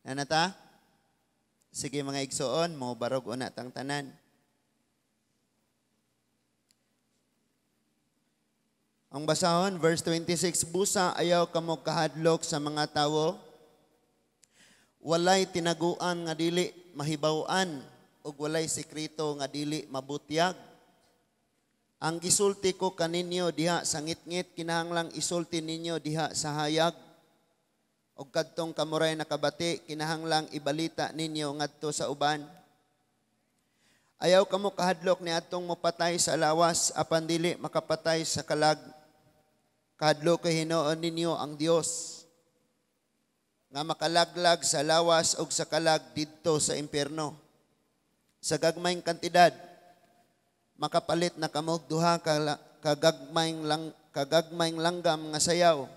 Nanata? Sige, mga igsoon, mo barog una tang tanan. Ang basahon, verse 26, "Busa ayaw kamo kahadlok sa mga tawo. Walay tinaguan nga dili mahibaw-an ug walay sekreto nga dili mabutyag. Ang gisulti ko kaninyo diha sa ngitngit, kinahanglang isulti ninyo diha sa hayag. Og kadtong kamuray nakabati, kinahanglang ibalita ninyo ngadto sa uban. Ayaw kamo kahadlok ni atong mopatay sa lawas apan dili makapatay sa kalag. Kahadlok kay hinuon ninyo ang Dios nga makalaglag sa lawas og sa kalag didto sa impierno. Sa gagmayng kantidad, makapalit na kamog duha ka kagagmayng langgam nga sayaw.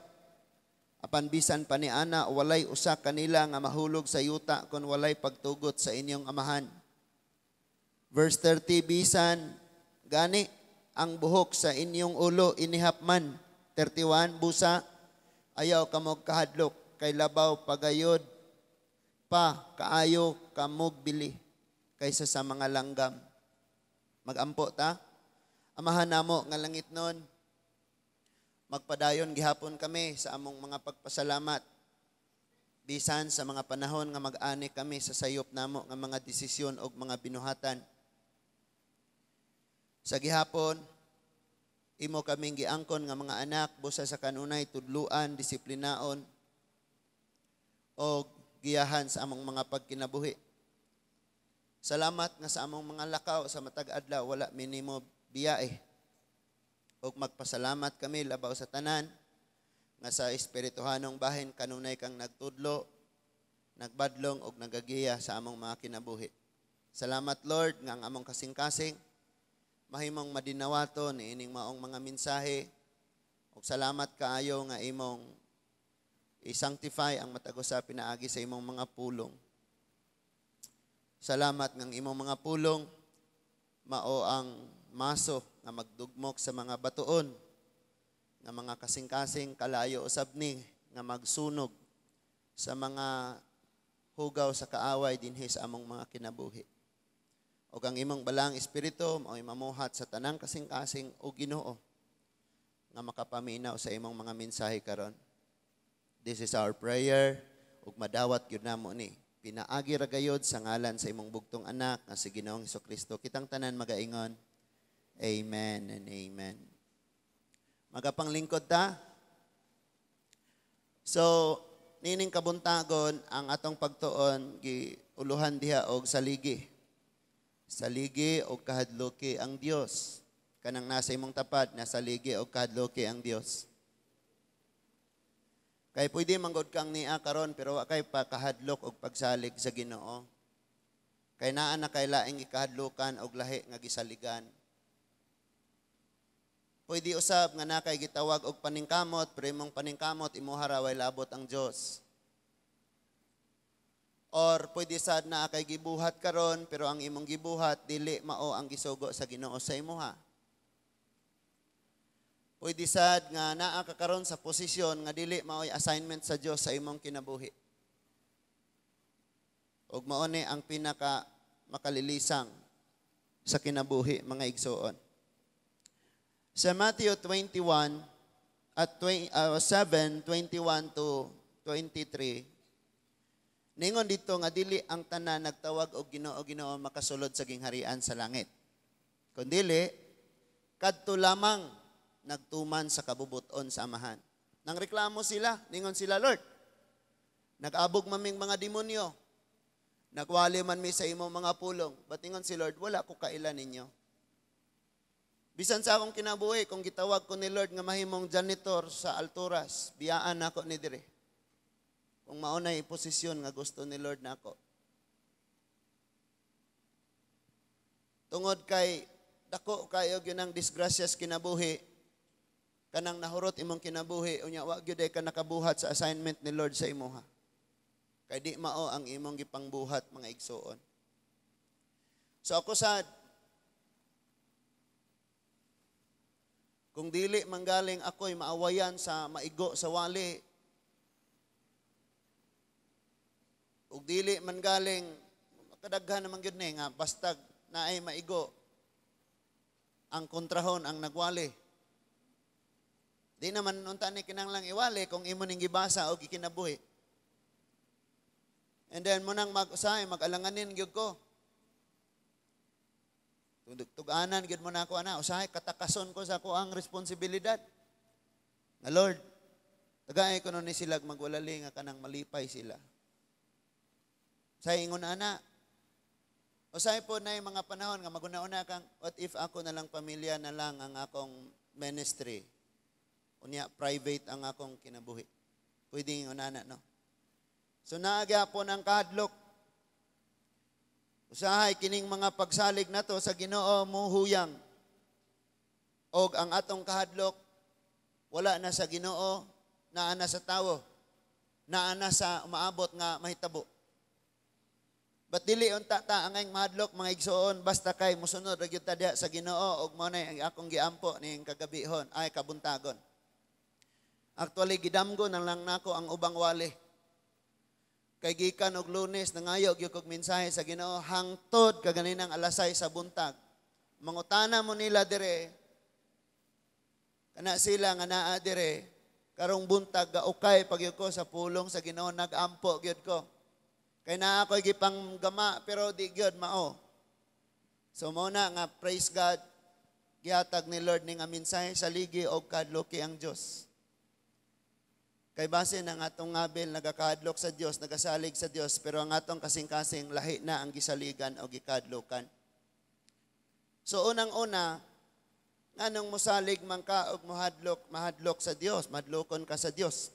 Apan bisan pa ni ana, walay usa kanila nga mahulog sa yuta kon walay pagtugot sa inyong Amahan." Verse 30, "Bisan gani ang buhok sa inyong ulo inihap man." 31, "Busa ayaw kamog kahadlok kay labaw pagayod pa kaayo kamog bili kaysa sa mga langgam." Magampo ta. Amahan namo nga langit nun, magpadayon gihapon kami sa among mga pagpasalamat. Bisan sa mga panahon nga mag-ani kami sa sayop namo nga mga desisyon og mga binuhatan. Sa gihapon, imo kaming giangkon nga mga anak busa sa kanunay tudluan, disiplinaon og giyahan sa among mga pagkinabuhi. Salamat nga sa among mga lakaw sa matag adlaw wala minimo biyae. Og magpasalamat kami labaw sa tanan nga sa espirituhanong bahin kanunay kang nagtudlo, nagbadlong og nagagiya sa among mga kinabuhi. Salamat, Lord, nga ang among kasing-kasing mahimong madinawato ni ining maong mga mensahe. Og salamat kaayo nga imong i-sanctify ang matag usa pinaagi sa imong mga pulong. Salamat ng imong mga pulong mao ang maso nga magdugmok sa mga batuon nga mga kasing-kasing kalayo usab ni nga magsunog sa mga hugaw sa kaaway dinhi sa among mga kinabuhi. Og ang imong balang espiritu mao'y mamuhat sa tanang kasing-kasing o Ginoo nga makapaminaw sa imong mga mensahe karon. This is our prayer ug madawat gyud namo ni. Pinaagi ra gayod sa ngalan sa imong bugtong anak nga si Ginoong Kristo. Kitang tanan magaingon. Amen and amen. Magapanglingkod ta. So, nining kabuntagon ang atong pagtuon giuluhan diha og saligi. Saligi og kahadluki ang Dios. Kanang nasa imong tapad, nasaligi og kahadluki ang Dios. Kay pwede manggod kang nia karon pero wa kay pakahadlok og pagsalig sa Ginoo. Kay naa na kay laing gikahadlokan og lahi nga gisaligan. Pwede usab nga na kay gitawag og paningkamot pero imong paningkamot imuha ra, way labot ang Dios. Or pwede sad na kay gibuhat karon pero ang imong gibuhat dili mao ang gisugo sa Ginoo sa imuha. Pwede sad nga naa ka karon sa posisyon nga dili mao'y assignment sa Dios sa imong kinabuhi. Ug mao ni ang pinaka makalilisang sa kinabuhi, mga igsoon. Sa Matthew 21 at 7, 21 to 23, ningon dito nga dili ang tanan nagtawag og "Ginoo, Ginoo" makasulod sa gingharian sa langit. Kundili, kadto lamang nagtuman sa kabubuton sa Amahan. Nang reklamo sila, ningon sila, "Lord, nag-abog maming mga demonyo. Nagwali man mi sa imong mga pulong." But ingon si Lord, "Wala ko kaila ninyo." Bisan sa akong kinabuhi, kung gitawag ko ni Lord nga mahimong janitor sa Alturas, biyaan nako ni dire. Kung maunay posisyon nga gusto ni Lord nako. Tungod kay dako kayo gyud ang disgrasyas kinabuhi, kanang nahurot imong kinabuhi, unya wa gyud ka nakabuhat sa assignment ni Lord sa imuha. Kay di mao ang imong gipangbuhat, mga igsuon. So ako sad, kung dili manggaling ako'y maawayan sa maigo sa wali, Ug dili man galing kadaghan naman gyud ni nga bastag naay maigo, ang kontrahon ang nagwali. Di naman unta ni kinahanglang iwali kung imo ning gibasa o gikinabuhi. And then mo nang mag-usahay, mag-alanganin gyud ko. Tug-anan gyud mo na ako ana, usahay katakason ko sa ako ang responsibilidad. Nga Lord, tagay ko ni sila magwalali nga kanang malipay sila. Sa ingon ana, usahay po na yung mga panahon nga maguna-una kang, what if ako na lang, pamilya na lang ang akong ministry? Unya, private ang akong kinabuhi. Pwede ingon ana, no? So naagyapon ang kahadlok. Usahay kining mga pagsalig nato sa Ginoo muhuyang. Og ang atong kahadlok wala na sa Ginoo, naa na sa tawo. Naa na sa umaabot nga mahitabo. But dili unta ta angay mahadlok, mga igsoon, basta kay mosunod ra gyud ta diha sa Ginoo og mao na ang akong giampo ning kagabihon ay kabuntagon. Actually, gidamgo na lang nako ang ubang wali. Kay gikan og Lunes nangayo gyud kog mensahe sa Ginoo hangtod kaganinang alas 6 sa buntag. Mangutana mo nila dire, kana sila nga naa dire karong buntag, gaukay pagyud ko sa pulong sa Ginoo, nagampo gyud ko. Kay naa ako'y gipanggama pero di gyud mao. So mao na nga praise God, gihatag ni Lord ning mensahe sa ligi og kahadloki ang Dios. Kay base ng atong ngabil nagakahadlok sa Dios, nagasalig sa Dios, pero ang atong kasing-kasing lahi na ang gisaligan o gikadlokan. So unang-una, nganong mosalig man ka og mohadlok, mahadlok sa Dios, mahadlokon ka sa Dios?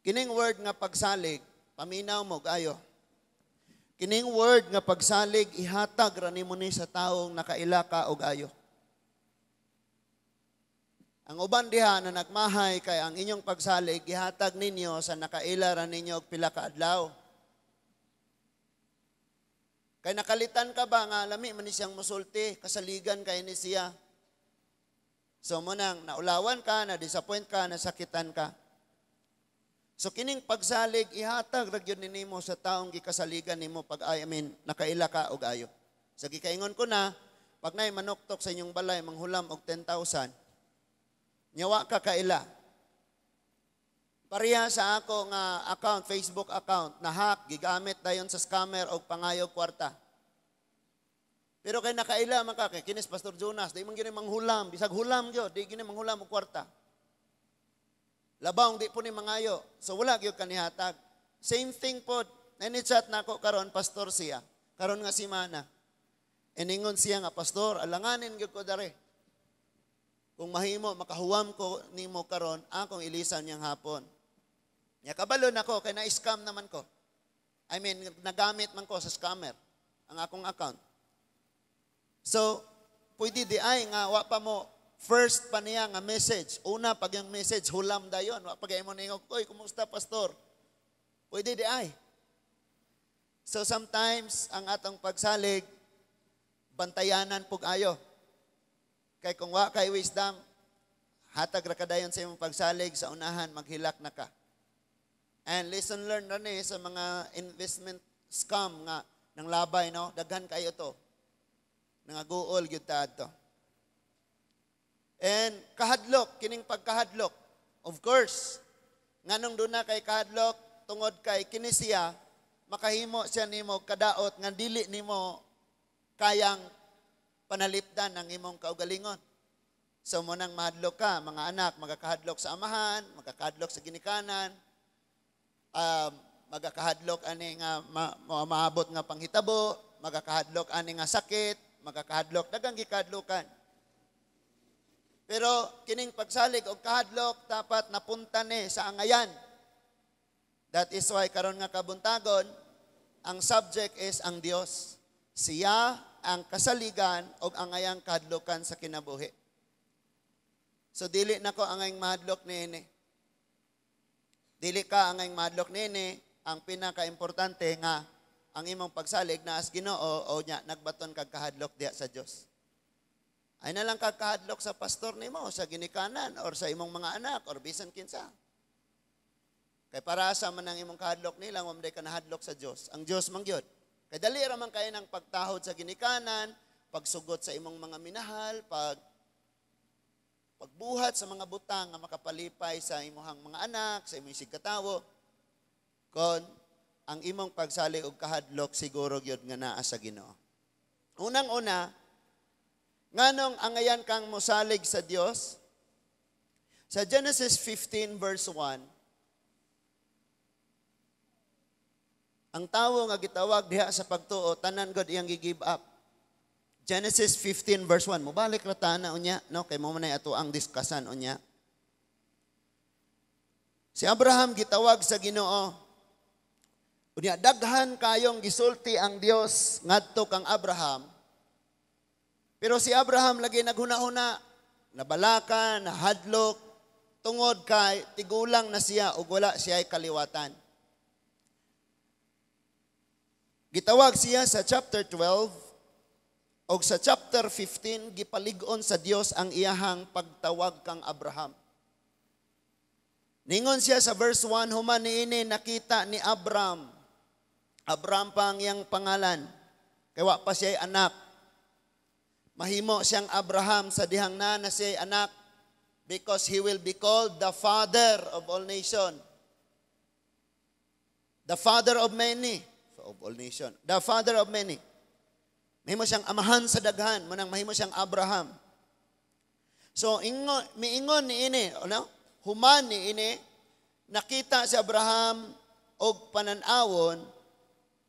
Kining word nga pagsalig, paminaw mo ayo. Kining word nga pagsalig, ihatag ra nimo ni sa taong nakaila ka og ayo. Ang uban diha na nagmahay kay ang inyong pagsalig gihatag ninyo sa nakaila ra ninyo og pila ka adlaw. Kay nakalitan ka ba nga lami man ni siyang musulti, kasaligan kay ni siya. So mo nang naulawan ka, na disappoint ka, nasakitan ka. So kining pagsalig ihatag ra gyud nimo sa taong gikasaligan nimo pag, I mean, nakaila ka og ayo. Sa gikaingon ko na, pag nay manuktok sa inyong balay manghulam og 10,000, nyawa ka kaila. Pareha sa ako nga account, Facebook account, na hack, gigamit dayon sa scammer og pangayog kwarta. Pero kay nakaila man ka, kay kinis Pastor Jonas, di man gini manghulam, bisag hulam gyud, di gini manghulam og kwarta. Labawng di po ni mangayo. So wala gyud kanihatag. Same thing pod. Nani-chat na ako karon, pastor siya. Karon nga simana. Iningon siya nga, "Pastor, alanganin gyud ko dare. Kung mahimo makahuwam ko nimo karon, akong ilisan niyang hapon." Nya kabalo nako kay na-scam naman ko. I mean, nagamit man ko sa scammer ang akong account. So, pwede di ay nga wa pa mo first pa niya nga message. Una pag yung message, hulam dayon. Wa pa mo ningog, "Oy, kumusta, pastor?" Pwede di ay. So sometimes, ang atong pagsalig, bantayanan pug ayo. Kay kung wa kay wisdom, hatag ra kadayon sa imong pagsalig sa unahan, maghilak na ka. And lesson learned na ni sa mga investment scam nga nang labay, no? Daghan kayo to. Nangaguol gyud ta adto. And kahadlok, kining pagkahadlok. Of course, nganong duna kay kahadlok, tungod kay kini siya makahimo siya nimo kadaot nga dili nimo kayang panalipdan ang imong kaugalingon. So mo nang mahadlok ka, mga anak magakahadlok sa amahan, magakahadlok sa ginikanan, magakahadlok ani nga maabot nga panghitabo, magakahadlok ani nga sakit, magakahadlok, daghang gikahadlokan. Pero kining pagsalig og kahadlok dapat napunta ni sa angayan. That is why karon nga kabuntagon, ang subject is ang Dios. Siya ang kasaligan og angayang kahadlokan sa kinabuhi. So dili nako angayang mahadlok niini. Dili ka angayang mahadlok niini, ang pinaka-importante nga ang imong pagsalig na as Ginoo o nya nagbaton kag kahadlok diha sa Dios. Ay na lang kag kahadlok sa pastor nimo, sa ginikanan or sa imong mga anak or bisan kinsa. Kay para sa man ang imong kahadlok nila, wa man ka nahadlok sa Dios. Ang Dios man gyud. Kay dali ra man kay nang pagtahod sa ginikanan, pagsugot sa imong mga minahal, pagbuhat sa mga butang nga makapalipay sa imong mga anak, sa imong isigkatawo. Kon ang imong pagsalig og kahadlok siguro gyud nga naa sa Ginoo. Unang-una, nganong angayan kang mosalig sa Dios? Sa Genesis 15 verse 1, ang tawo nga gitawag diha sa pagtuo, tanan god iyang gi-give up. Genesis 15 verse 1. Mobalik ra ta na unya, no? Kay mo man ato ang diskusan unya. Si Abraham gitawag sa Ginoo. Unya daghan kayong gisulti ang Dios ngadto kang Abraham. Pero si Abraham lagi naghuna-huna, nabalaka, nahadlok, tungod kay tigulang na siya ug wala siya kaliwatan. Gitawag siya sa chapter 12 og sa chapter 15 gipalig-on sa Dios ang iyahang pagtawag kang Abraham. Ningon siya sa verse 1, human niini nakita ni Abram. Abram pa ang iyang pangalan. Kay wa pa siya anak. Mahimo siyang Abraham sa dihang na na siya anak because he will be called the father of all nation. The father of many. Of all nation. The father of many. Mahimo siyang amahan sa daghan, manang mahimo siyang Abraham. So ingon, miingon ni ini, ano? Human ni ini, nakita si Abraham og panan-awon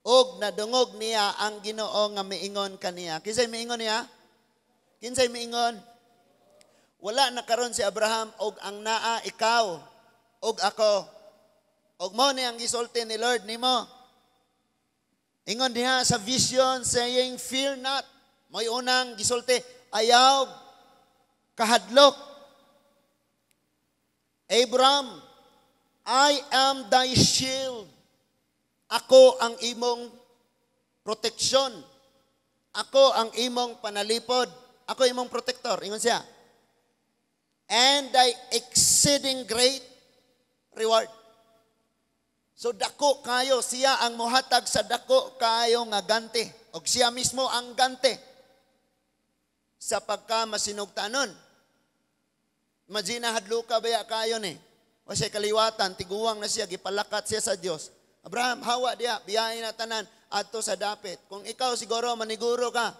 og nadungog niya ang Ginoo nga miingon kaniya. Kinsay miingon niya? Kinsay miingon? Wala na karon si Abraham og ang naa ikaw og ako. Og mo ni ang gisulti ni Lord nimo. Ingon diha sa vision saying, "Fear not." May unang gisulti, ayaw kahadlok. "Abram, I am thy shield." Ako ang imong proteksyon. Ako ang imong panalipod. Ako imong protector. Ingon siya. "And thy exceeding great reward." So dako kayo, siya ang mohatag sa dako kayo nga ganti. Og siya mismo ang ganti sa pagka masinugtanon. Imagine, hadluka baya kayo ni. O siya kaliwatan, tiguwang na siya, gipalakat siya sa Dios. "Abraham, hawa diya, biyahe na tanan, adto sa dapit." Kung ikaw siguro, maniguro ka,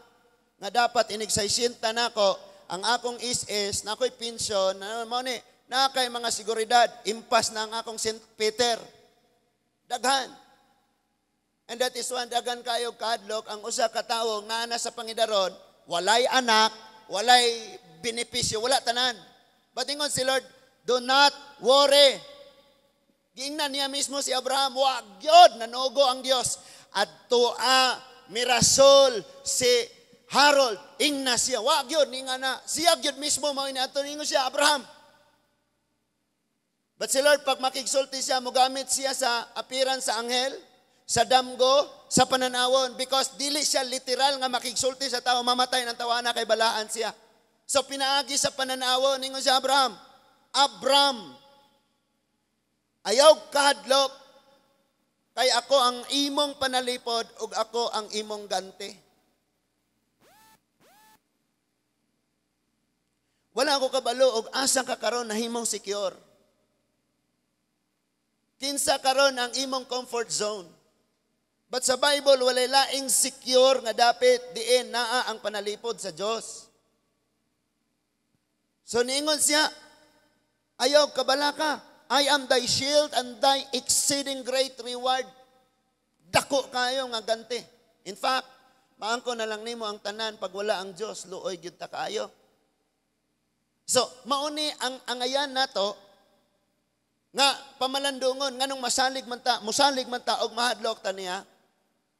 nga dapat inig 60 nako, ang akong is, na ako'y pensyon, na mo ni, na kay mga seguridad, impas na ang akong St. Peter. Daghan. And that is one, daghan kayo kadlok, ang usa ka tawo nga na sa pangidaron, walay anak, walay benepisyo, wala tanan. But ingon si Lord, "Do not worry." Giingnan niya mismo si Abraham, wa gyud nanogo ang Dios. Adto a mirasol si Harold, ingna siya, wa gyud ni nga na, siya gyud mismo mao ni ato ingon siya Abraham. But si Lord, pag makigsulti siya, mogamit siya sa appearance sa anghel, sa damgo, sa pananawon, because dili siya literal nga makigsulti sa tao, mamatay ng tawana kay balaan siya. So pinaagi sa pananawon, ingon si Abraham, "Abram, ayaw kahadlok, kay ako ang imong panalipod ug ako ang imong ganti." Wala ako kabalo og asa ka karon nahimong secure. Kinsa karon ang imong comfort zone. But sa Bible, walay laing secure nga dapit diin naa ang panalipod sa Dios. So niingon siya, "Ayaw kabalaka, I am thy shield and thy exceeding great reward." Dako kayo nga ganti. In fact, maangko na lang nimo ang tanan pag wala ang Dios, luoy gyud ta kaayo. So, mauni ang angayan nato nga pamalandungon nganong masalig man ta, musalig man ta og mahadlok ta niya.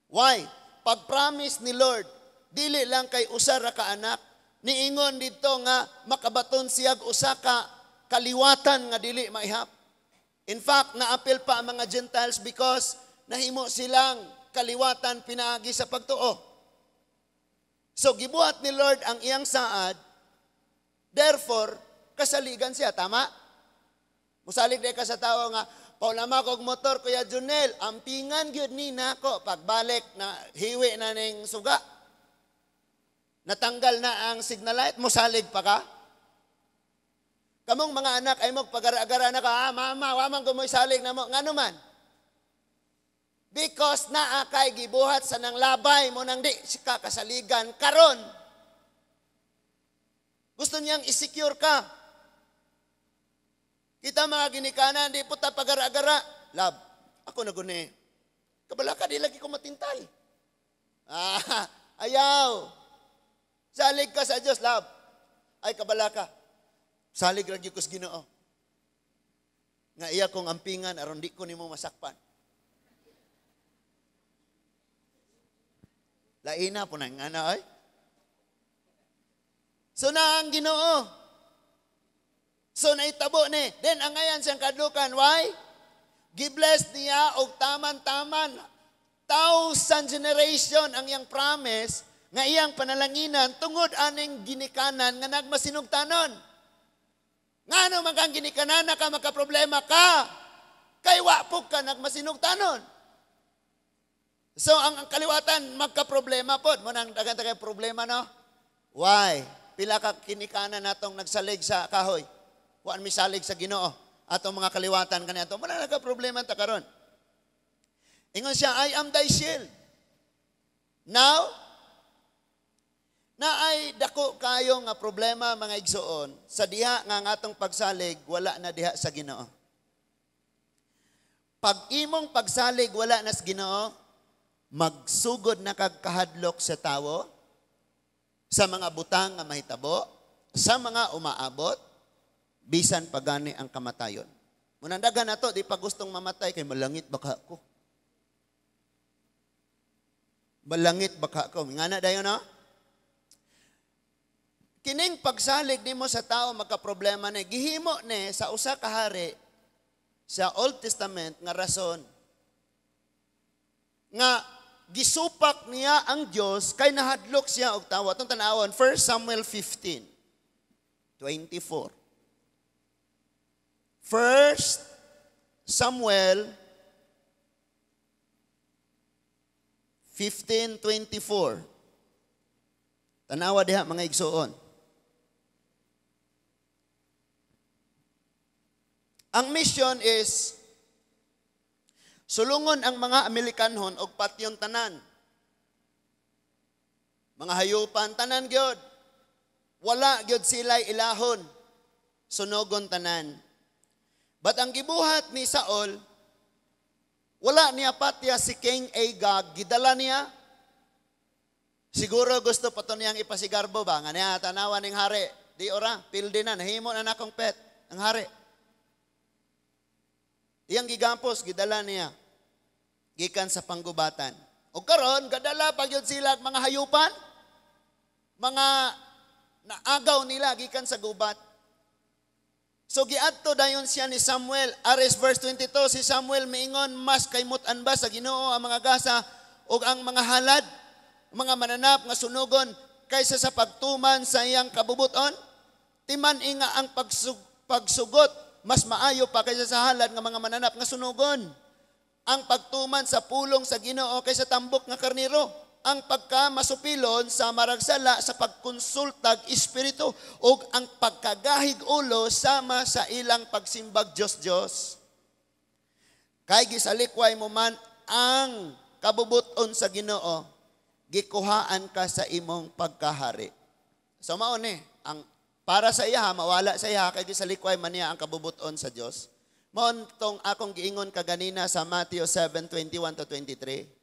Why? Pag-promise ni Lord, dili lang kay usa ra ka anak, niingon didto nga makabaton siyag usa ka kaliwatan nga dili maihap. In fact, naapil pa ang mga Gentiles because nahimo silang kaliwatan pinaagi sa pagtuo. So gibuhat ni Lord ang iyang saad, therefore kasaligan siya, tama? Musalig di ka sa tao nga, Paulama kog motor, Kuya Junel, ampingan gyud ni nako pagbalik na hiwi na ning suga. Natanggal na ang signal light, mosalig pa ka? Kamong mga anak ay mo pagara-agara na ka, ah, mama, wa man ko salig na mo. Ngano man? Because naa kay gibuhat sa nang labay mo nang di ka kasaligan karon. Gusto niyang i-secure ka. Kita mga ginikanan, di po ta pagara-agara. Love, ako na guni. Kabala ka, di lagi ko matintal. Ah, ayaw. Salig ka sa Diyos, love. Ay, kabala ka. Salig ra gyud ko sa Ginoo. Nga iya kong ampingan aron di ko nimo masakpan. Laina po na nga na ay. So na ang Ginoo. So naitabo ni. Then angayan siyang kadlukan. Why? Gibless niya og taman-taman. Thousand generation ang iyang promise nga iyang panalanginan tungod aning ginikanan nga nagmasinugtanon. Ngano man kang ginikanan na ka makaproblema ka? Kay wa po ka nagmasinugtanon. So ang kaliwatan magkaproblema pod. Mo nang daghan ta kay problema, no? Why? Pila ka kinikanan natong nagsalig sa kahoy. Kuan mi salig sa Ginoo. Atong mga kaliwatan kaniadto. Mo nang nagkaproblema ta karon. Ingon siya, I am thy shield. Now, na ay dako kayo nga problema mga igsoon sa diha nga ang atong pagsalig wala na diha sa Ginoo. Pag imong pagsalig wala na sa Ginoo, magsugod na kag kahadlok sa tawo, sa mga butang nga mahitabo, sa mga umaabot, bisan pagani ang kamatayon. Munang daghan na to, di pa gustong mamatay kay malangit baka ko. Malangit baka ko. Nga na dayon, no? Kining pagsalig nimo sa tao magkaproblema ni gihimo ni sa usa ka hari sa Old Testament nga rason nga gisupak niya ang Dios kay nahadlok siya og tawo. Atong tan-awon 1 Samuel 15:24. 1 Samuel 15:24. Tanawa diha mga igsoon. Ang mission is sulungon ang mga Amerikanhon og patyon tanan. Mga hayupan tanan gyud. Wala gyud sila'y ilahon. Sunogon tanan. But ang gibuhat ni Saul, wala niya patya si King Agag, gidala niya. Siguro gusto pa to niyang ipasigarbo ba? Nga niya, tanawa ning hari. Di ora, pildi na, nahimo na nakong pet, ang hari. Iyang gigampos, gidala niya. Gikan sa panggubatan. O karon, gadala pag yun sila mga hayupan, mga naagaw nila gikan sa gubat. So giadto dayon siya ni Samuel. Ares verse 22, si Samuel miingon, mas kaymutan ba sa Ginoo ang mga gasa o ang mga halad, mga mananap nga sunugon kaysa sa pagtuman sa iyang kabubuton? Timan inga ang pagsugot mas maayo pa kaysa sa halad nga mga mananap nga sunugon. Ang pagtuman sa pulong sa Ginoo kaysa tambok nga karniro. Ang pagkamasupilon sa maragsala sa pagkonsultag espiritu ug ang pagkagahig ulo sama sa ilang pagsimbag Dios-Dios. Kay gisalikway mo man ang kabubuton sa Ginoo, gikuhaan ka sa imong pagkahari. So mao ni ang para sa iya, mawala sa iya kay gisalikway man niya ang kabubuton sa Dios. Mao tong akong giingon kaganina sa Matthew 7:21-23.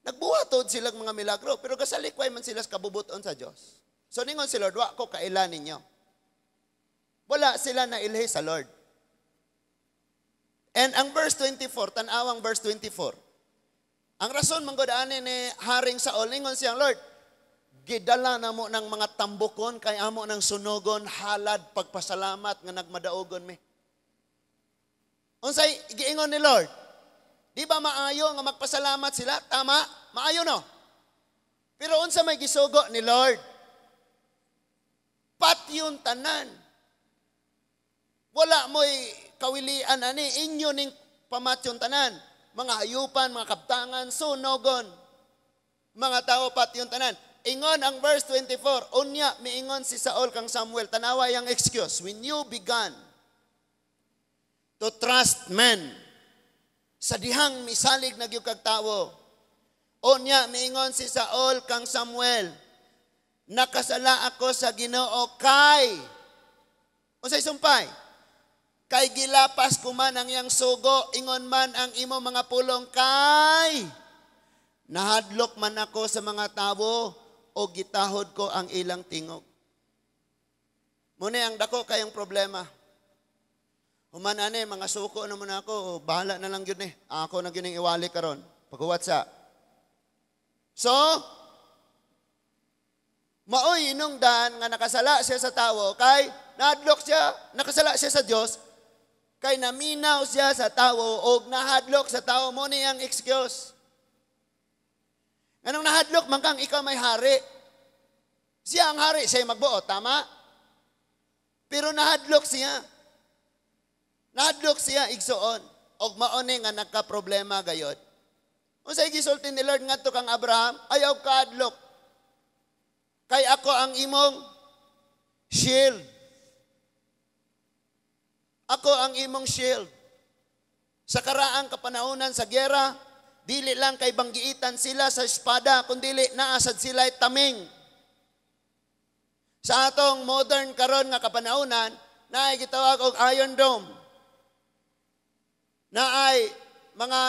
Nagbuhat silang mga milagro, pero gasalikway man sila sa kabubuton sa Dios. So ningon si Lord, wa ko kaila ninyo. Wala sila na ilhi sa Lord. And ang verse 24, tan-awang verse 24. Ang rason manggod ani ni Haring Saul, ningon siyang Lord, gidala na mo ng mga tambukon kay amo ng sunugon halad pagpasalamat nga nagmadaogon mi. Unsay giingon ni Lord? Di ba maayo nga magpasalamat sila? Tama? Maayo no? Pero unsa may gisugo ni Lord? Patyon tanan. Wala mo'y kawilian ani, inyo ning pamatyon tanan. Mga hayupan, mga kabtangan, sunogon. Mga tao patyon tanan. Ingon ang verse 24, unya miingon si Saul kang Samuel, tanawa yang excuse, when you began to trust men, sa dihang misalig na gyud kag tawo. Unya miingon si Saul kang Samuel, nakasala ako sa Ginoo kay unsay sumpay? Kay gilapas ko man ang iyang sugo, ingon man ang imo mga pulong kay nahadlok man ako sa mga tawo o gitahod ko ang ilang tingog. Muna ang dako kayong problema. Human ani mga suko naman ako, o, bahala na lang yun eh. Ako na gyud iwali karon. Paghuwat sa. So, maoy inungdan nga nakasala siya sa tawo kay nahadlok siya, nakasala siya sa Dios kay naminaw siya sa tawo og nahadlok sa tawo mo ni ang excuse. Anong nahadlok man kang ikaw may hari. Siya ang hari, siya magbuot, tama? Pero nahadlok siya. Nahadlok siya igsuon og mao ni nga nagka-problema gayod. Unsay gisulti ni Lord ngadto kang Abraham? Ayaw kahadlok. Kay ako ang imong shield. Ako ang imong shield. Sa karaang kapanahonan sa gyera, dili lang kay banggiitan sila sa espada, kundili naasad sila taming. Sa atong modern karon nga kapanahonan, naay gitawag og Iron Dome. Naay mga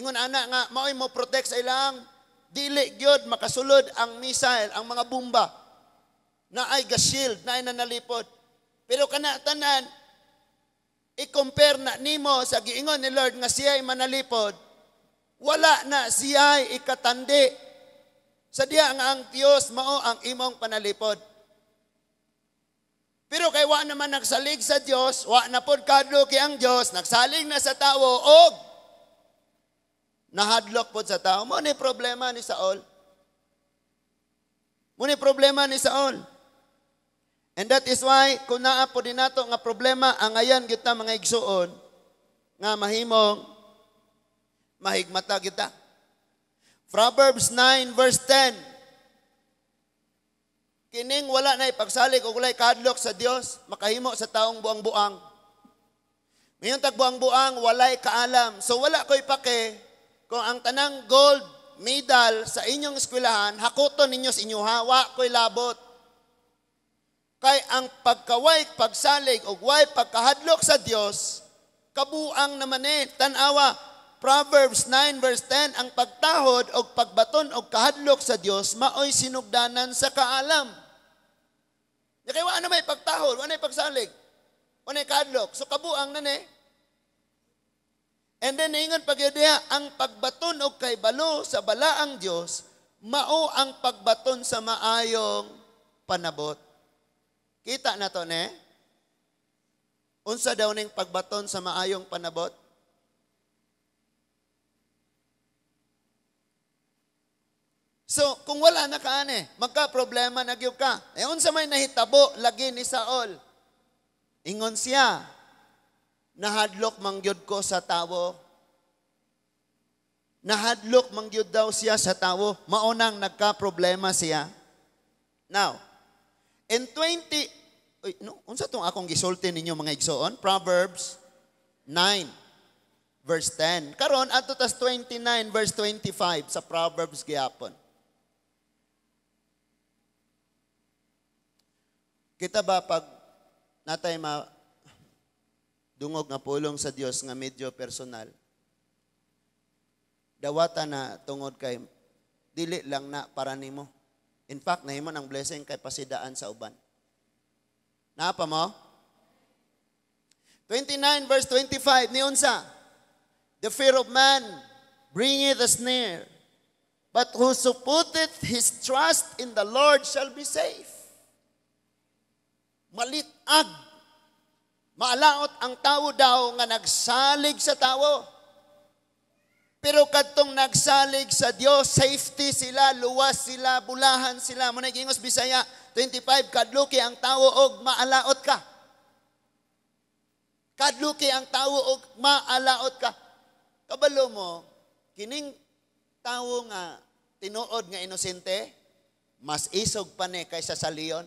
ingon ana nga maoy mo protect sa ilang dili gyud makasulod ang missile, ang mga bomba. Naay ga-shield, naay nanalipod. Pero kana tanan i-compare na nimo sa giingon ni Lord nga siya'y manalipod, wala na siya'y ikatandi. Sa diya nga ang Dios mao ang imong panalipod. Pero kay wa naman nagsalig sa Dios, wa na pod kadloki ang Dios, nagsalig na sa tawo og nahadlok pod sa tawo. Mo ni problema ni Saul. Mo ni problema ni Saul. And that is why kung naa po din nato nga problema angayan gyud ta mga igsuon nga mahimong mahigmata kita. Proverbs 9 verse 10. Kining wala na ipagsalig og walay kahadlok sa Dios, makahimo sa taong buang-buang. Mayon tag buang-buang, walay kaalam. So wala ko'y pake kung ang tanang gold medal sa inyong eskwelahan, hakuton ninyo sa inyo ha, wa ko'y labot. Kay ang pagkaway, pagsalig, o way pagkahadlok sa Dios, kabuang naman eh. Tanawa, Proverbs 9 verse 10, ang pagtahod o pagbaton o kahadlok sa Dios, maoy sinugdanan sa kaalam. Kaya wa na may pagtahod, wa na may pagsalig, wa na may kahadlok. So kabuang na ni. And then ingon pag diha, ang pagbaton og kaybalo sa balaang Dios, mao ang pagbaton sa maayong panabot. Kita na to ne? Unsa daw ning pagbaton sa maayong panabot? So, kung wala na ka ane, magka-problema na gyud ka. Eh, unsa may nahitabo lagi ni Saul? Ingon siya, nahadlok man gyud ko sa tawo. Nahadlok man gyud daw siya sa tawo. Maunang nagka-problema siya. Now, in 20, uy, no, unsa tong akong gisulti ninyo mga igsoon? Proverbs 9 verse 10. Karon adto tas 29 verse 25 sa Proverbs gihapon. Kita ba pag natay ma dungog nga pulong sa Dios nga medyo personal, dawata na tungod kay dili lang na para nimo. In fact, nahimo ng blessing kay pasidaan sa uban. Naa pa mo? 29 verse 25, niunsa, the fear of man bringeth a snare, but whoso putteth his trust in the Lord shall be safe. Malitag, maalaot ang tao daw nga nagsalig sa tao. Pero kadtong nagsalig sa Dios, safety sila, luwas sila, bulahan sila. Muna gingos Bisaya 25, kadluki ang tao og maalaot ka. Kadluki ang tawo og maalaot ka. Kabalo mo, kining tawo nga tinuod nga inosente, mas isog pa ni kaysa sa leon.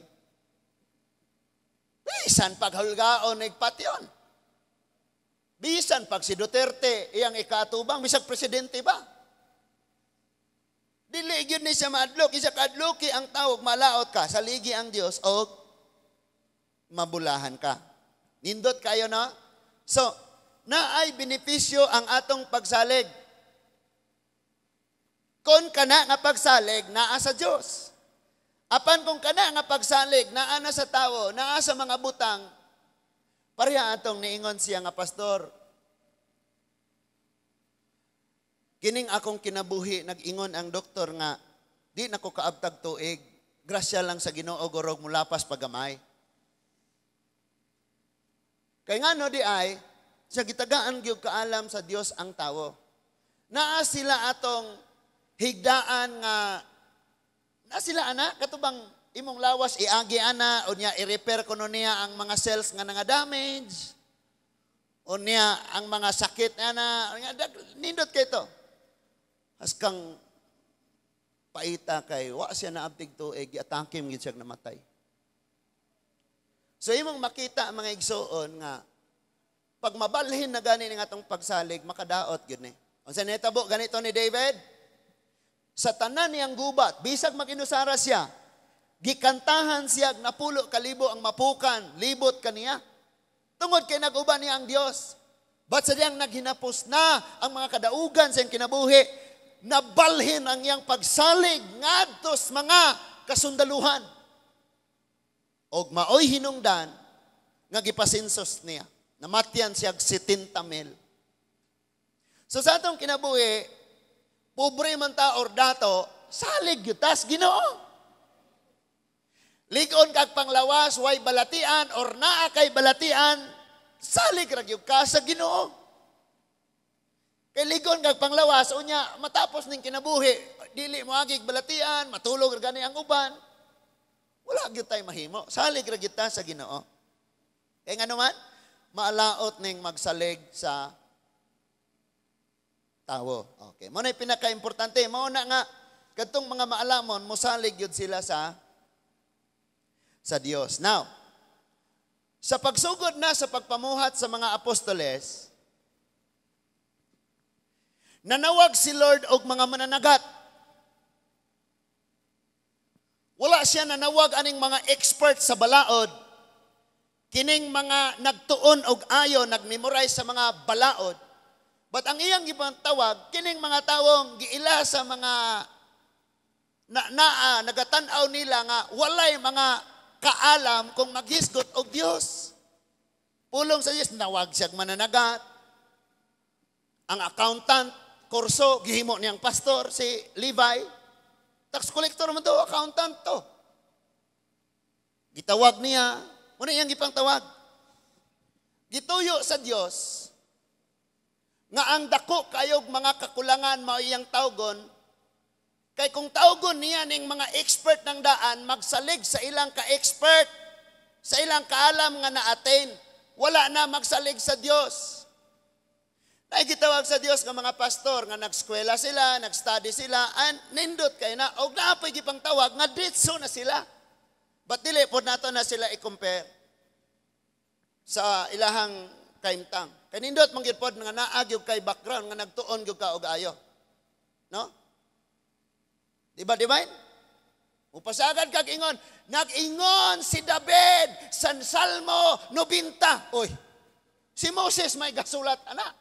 Bisan paghulgaon nagpatyon. Bisan pag si Duterte iyang ikaatubang, bisag presidente ba? Dili gyud ni siya maadlok, isa kaadloki ang tawo, malaot ka, saligi ang Dios og mabulahan ka. Nindot kayo, no? So, naay benepisyo ang atong pagsalig. Kung kana nga pagsalig naa sa Dios. Apan kung kana nga pagsalig naa na sa tawo, naa sa mga butang, pareha atong niingon siya nga, "Pastor, kining akong kinabuhi, nag-ingon ang doktor nga di na ko kaabtag tuig, grasya lang sa Ginoo gorog mulapas pagamay." Kay ngano di ay sa gitagaan gyud kaalam sa Dios ang tawo. Naa sila atong higdaan nga na sila ana katubang imong lawas iagi ana, unya i-repair kuno niya ang mga cells nga nga damage. Unya ang mga sakit ana nindot kay to. Haskang paita kay wa siya naabtig tuig, giatake gyud siya, namatay. So imong makita, mga igsuon, nga pag mabalhin na gani ning atong pagsalig, makadaot gyud ni. Unsa nitabo ganito ni David? Sa tanan niyang gubat, bisag maginusara siya, gikantahan siya napulo kalibo ang mapukan, libot kaniya. Tungod kay nag-uban niya ang Dios. But sa diyang naghinapos na ang mga kadaugan sa iyang kinabuhi, nabalhin ang iyang pagsalig ngadto sa mga kasundaluhan. Og maoy hinungdan nga gipasensos niya. Namatyan siya 70 mil. So sa atong kinabuhi, pobre man ta or dato, salig gyud tas Ginoo. Ligon kag panglawas, way balatian or naa kay balatian, salig ra gyud ka sa Ginoo. Kay ligon kag panglawas, unya matapos ning kinabuhi, dili mo agig balatian, matulog ra gani ang uban. Wala gyud tay mahimo. Salig ra gyud ta sa Ginoo. Kay ngano man, maalaot ning magsalig sa tawo. Okay. Mao na pinaka-importante, mao na nga kadtong mga maalamon mosalig gyud sila sa Dios. Now, sa pagsugod na sa pagpamuhat sa mga apostoles, nanawag si Lord og mga mananagat. Wala siya nanawag aning mga expert sa balaod, kining mga nagtuon og ayo, nagmemorize sa mga balaod. But ang iyang ibang tawag, kining mga tawong giila sa mga na, naa, nagatan-aw nila nga walay mga kaalam kung maghisgot og Dios. Pulong sa Dios, nawag siyang mananagat. Ang accountant, kurso, gihimo niyang pastor, si Levi. Tax collector man to, accountant to. Gitawag niya, muna iyang gipang tawag. Gituyo sa Dios nga ang dako kayog mga kakulangan mao iyang tawgon, kay kung tawgon niya ning mga expert ng daan, magsalig sa ilang ka-expert, sa ilang kaalam nga na-attain, wala na magsalig sa Dios. Nagitawag sa Dios nga mga pastor nga nagskwela sila, nagstudy sila, and nindot kay na og naa poy gipang tawag nga ditso na sila. But dili pod nato na sila i-compare sa ilahang kaimtang. Kay nindot man gyud pod nga naa gyud kay background nga nagtuon gyud ka og ayo. No? Di ba, Divine? Upasagad kag ingon, nag-ingon si David sa Salmo 90. Oy, si Moses may gasulat ana.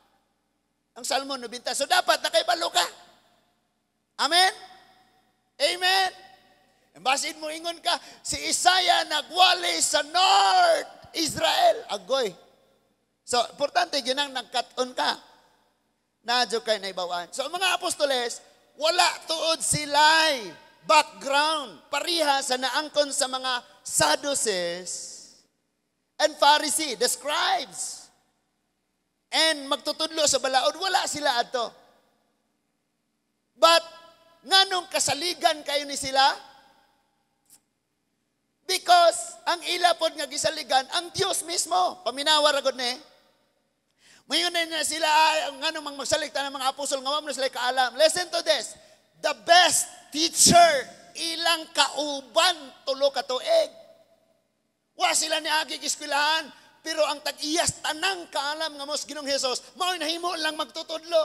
Ang Salmo 90. So dapat nakaibalo ka. Amen? Amen? Basin mo ingon ka, si Isaiah nagwali sa North Israel. Agoy. So, importante ginang nagkat-on ka. Nadyo kay naibawan. So, ang mga apostoles, wala tuod sila'y background. Pariha sa naangkon sa mga Sadducees and Pharisee, the scribes. And magtutudlo sa balaod, wala sila ato. But, nganong kasaligan kayo ni sila? Because ang ila pod nga gisaligan, ang Dios mismo. Paminawa ra gud ni. Mayon na sila, ngano mang magsalig ng mga apostol, nga na sila kaalam. Listen to this. The best teacher, ilang kauban, 3 ka tuig. Wa sila ni agi eskwelahan, pero ang tag-iyas tanang kaalam nga mos Ginoong Hesus, mao nahimo lang magtutudlo.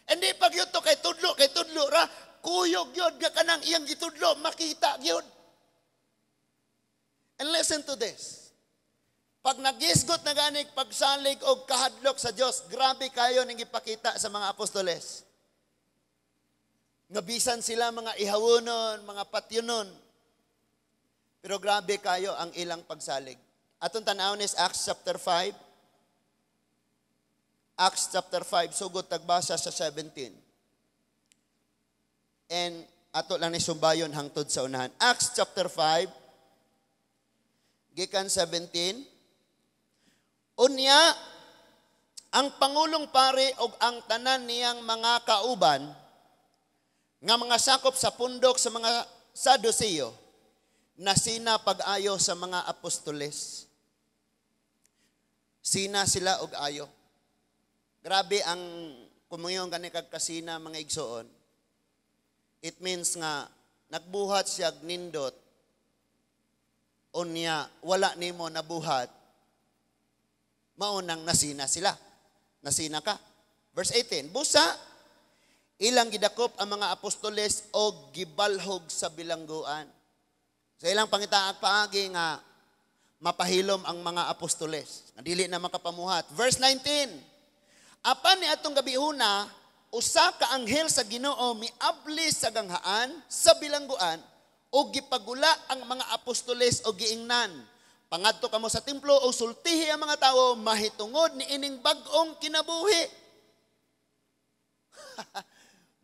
Hindi pag yun to kay tudlo ra, kuyog yun nga kanang iyang gitudlo, makita yun. And listen to this. Pag nagisgot na ganig pagsalig og kahadlok sa Dios, grabe kayo ning ipakita sa mga apostoles. Nga bisan sila mga ihawonon, mga patyonon. Pero grabe kayo ang ilang pagsalig. Atong tan-awon is Acts chapter 5. Acts chapter 5, sugod tagbasa sa 17. And ato lang ni sumbayon hangtod sa unahan. Acts chapter 5, gikan 17. Unya, ang pangulong pare og ang tanan niyang mga kauban nga mga sakop sa pundok sa mga Saduceo nasina pag-ayo sa mga apostoles. Sina sila og ayo. Grabe ang kumuyon gani kag kasina, mga igsoon. It means nga nagbuhat siya nindot, unya wala nimo nabuhat, maunang nasina sila. Nasina ka. Verse 18, busa ilang gidakop ang mga apostoles og gibalhog sa bilangguan. Sa ilang pangitaag paagi nga mapahilom ang mga apostoles, nga dili na makapamuhat. Verse 19, apan ni atong gabihuna, usa ka anghel sa Ginoo miabli sa ganghaan sa bilangguan og gipagula ang mga apostoles og giingnan, "Pangadto kamo sa templo o sultihi ang mga tawo mahitungod ni ining bag-ong kinabuhi."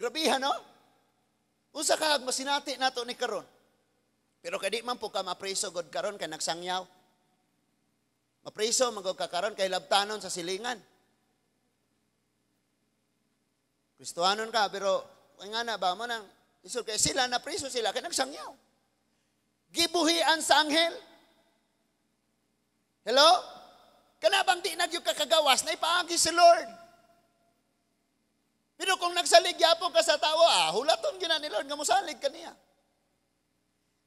Grabihan, no? Unsa ka masinati nato ni karon? Pero kay di man po ka mapriso god karon kay nagsangyaw. Mapriso man gud ka karon kay labtanon sa silingan. Kristohanon ka pero nga na ba mo nang isod kay sila napriso sila kay nagsangyaw. Gibuhian sa anghel. Hello? Kana bang di nagyud ka kagawas na ipaagi si Lord? Pero kung nagsalig gyapon ka sa tawo, hulaton gyud na ni Lord nga mosalig kaniya.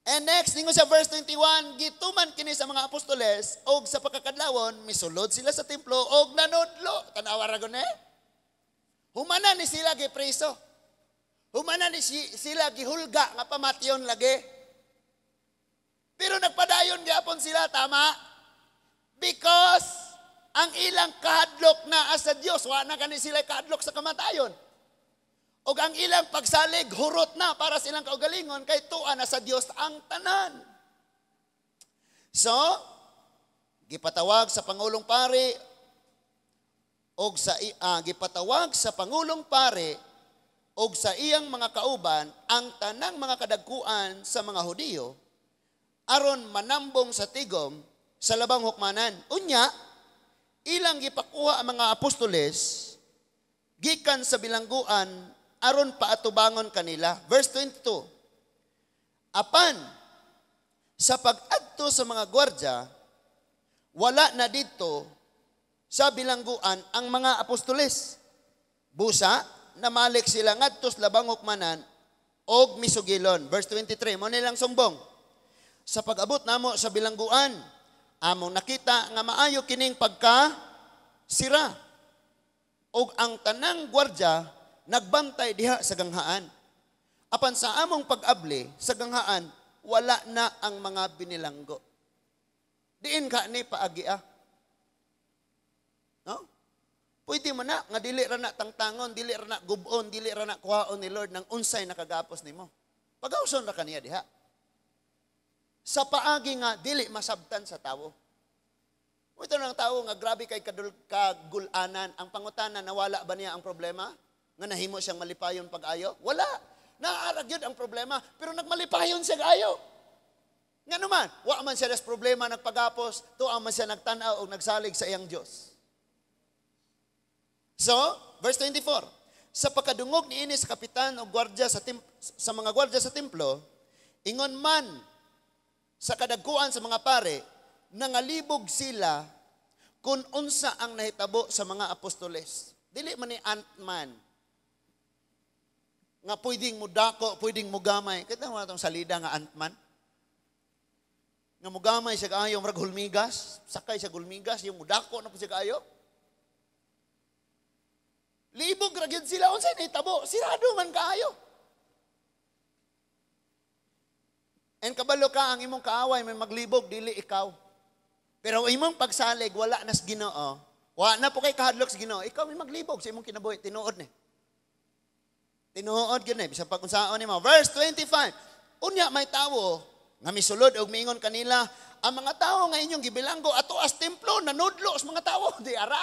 And next, ningon sa verse 21, gituman kini sa mga apostoles og sa pagkakadlawon misulod sila sa templo og nanudlo. Tan-awa ra gud eh. Humana ni sila gipreso. Humana ni sila gihulga nga pamatyon lagi. Pero nagpadayon gyapon sila, tama? Because ang ilang kahadlok naa sa Dios, wa na kani sila kahadlok sa kamatayon. Og ang ilang pagsalig hurot na para silang kaugalingon kay tuwa na sa Dios ang tanan. So, gipatawag sa pangulong pari og sa gipatawag sa pangulong pari og sa iyang mga kauban ang tanang mga kadagkuan sa mga Hudiyo aron manambong sa tigom sa labang hukmanan. Unya, ilang gipakuha ang mga apostoles gikan sa bilangguan aron paatubangon kanila. Verse 22. Apan sa pag-adto sa mga gwardiya, wala na didto sa bilangguan ang mga apostoles. Busa, namalik sila ngadto sa labang hukmanan og misugilon. Verse 23, mo nilang sumbong. "Sa pag-abot namo sa bilangguan, among nakita nga maayo kining pagka sira. Og ang tanang gwardya nagbantay diha sa ganghaan. Apan sa among pag-abli sa ganghaan, wala na ang mga binilanggo." Diin ka ni paagi ah? No? Pwede mo na nga dili ra na tangtangon, dili ra na gubon, dili ra na kuhaon ni Lord nang unsay nakagapos nimo. Pagawson ra kaniya diha. Sa paagi nga dili masabtan sa tawo. Ito ng tao nga grabe kay kagulanan. Ang pangutana, nawala ba niya ang problema? Nga nahimo siyang malipayon pag-ayo? Wala. Naarag yun ang problema, pero nagmalipayon siya ayo. Nga naman, wa man siya das problema nagpagapos, tuwa man siya nagtanaw o nagsalig sa iyang Diyos. So, verse 24, sa pagkadungog niini sa kapitan o gwardya sa mga gwardya sa templo, ingon man sa kadagkuan sa mga pare, nangalibog sila Kung unsa ang nahitabo sa mga apostoles. Dili man ni Ant-Man nga pwedeng mudako, pwedeng mugamay. Kita mo atong salida nga Ant-Man? Nga mugamay siya kaayo, murag hulmigas, sakay siya hulmigas, yung mudako na po siya kaayo. Libog ra gyud sila, unsay nahitabo? Sirado man kaayo. And kabalo ka, ang imong kaaway may maglibog, dili ikaw. Pero ang imong pagsalig, wala nas Ginoo. Wa na po kay kahadlok sa Ginoo. Ikaw may maglibog sa imong kinabuhi, tinuod ni. Tinuod gyud ni, bisan pag unsaon nimo. Verse 25. Unya may tawo nga misulod og miingon kanila, ang mga tawo nga inyong gibilanggo ato as templo nanudlo sa mga tawo di ara.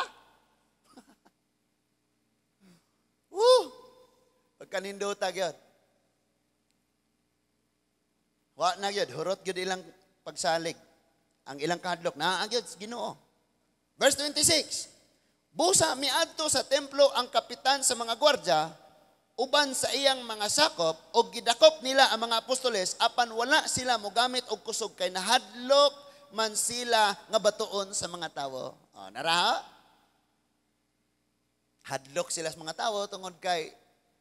Woo! Pagkanindota gyud. Wa na gyud, hurot gyud ilang pagsalig. Ang ilang kahadlok naa gyud sa Ginoo. Verse 26. Busa miadto sa templo ang kapitan sa mga gwardiya uban sa iyang mga sakop og gidakop nila ang mga apostoles apan wala sila mogamit og kusog kay nahadlok man sila nga batuon sa mga tawo. Oh, naraha? Hadlok sila sa mga tawo tungod kay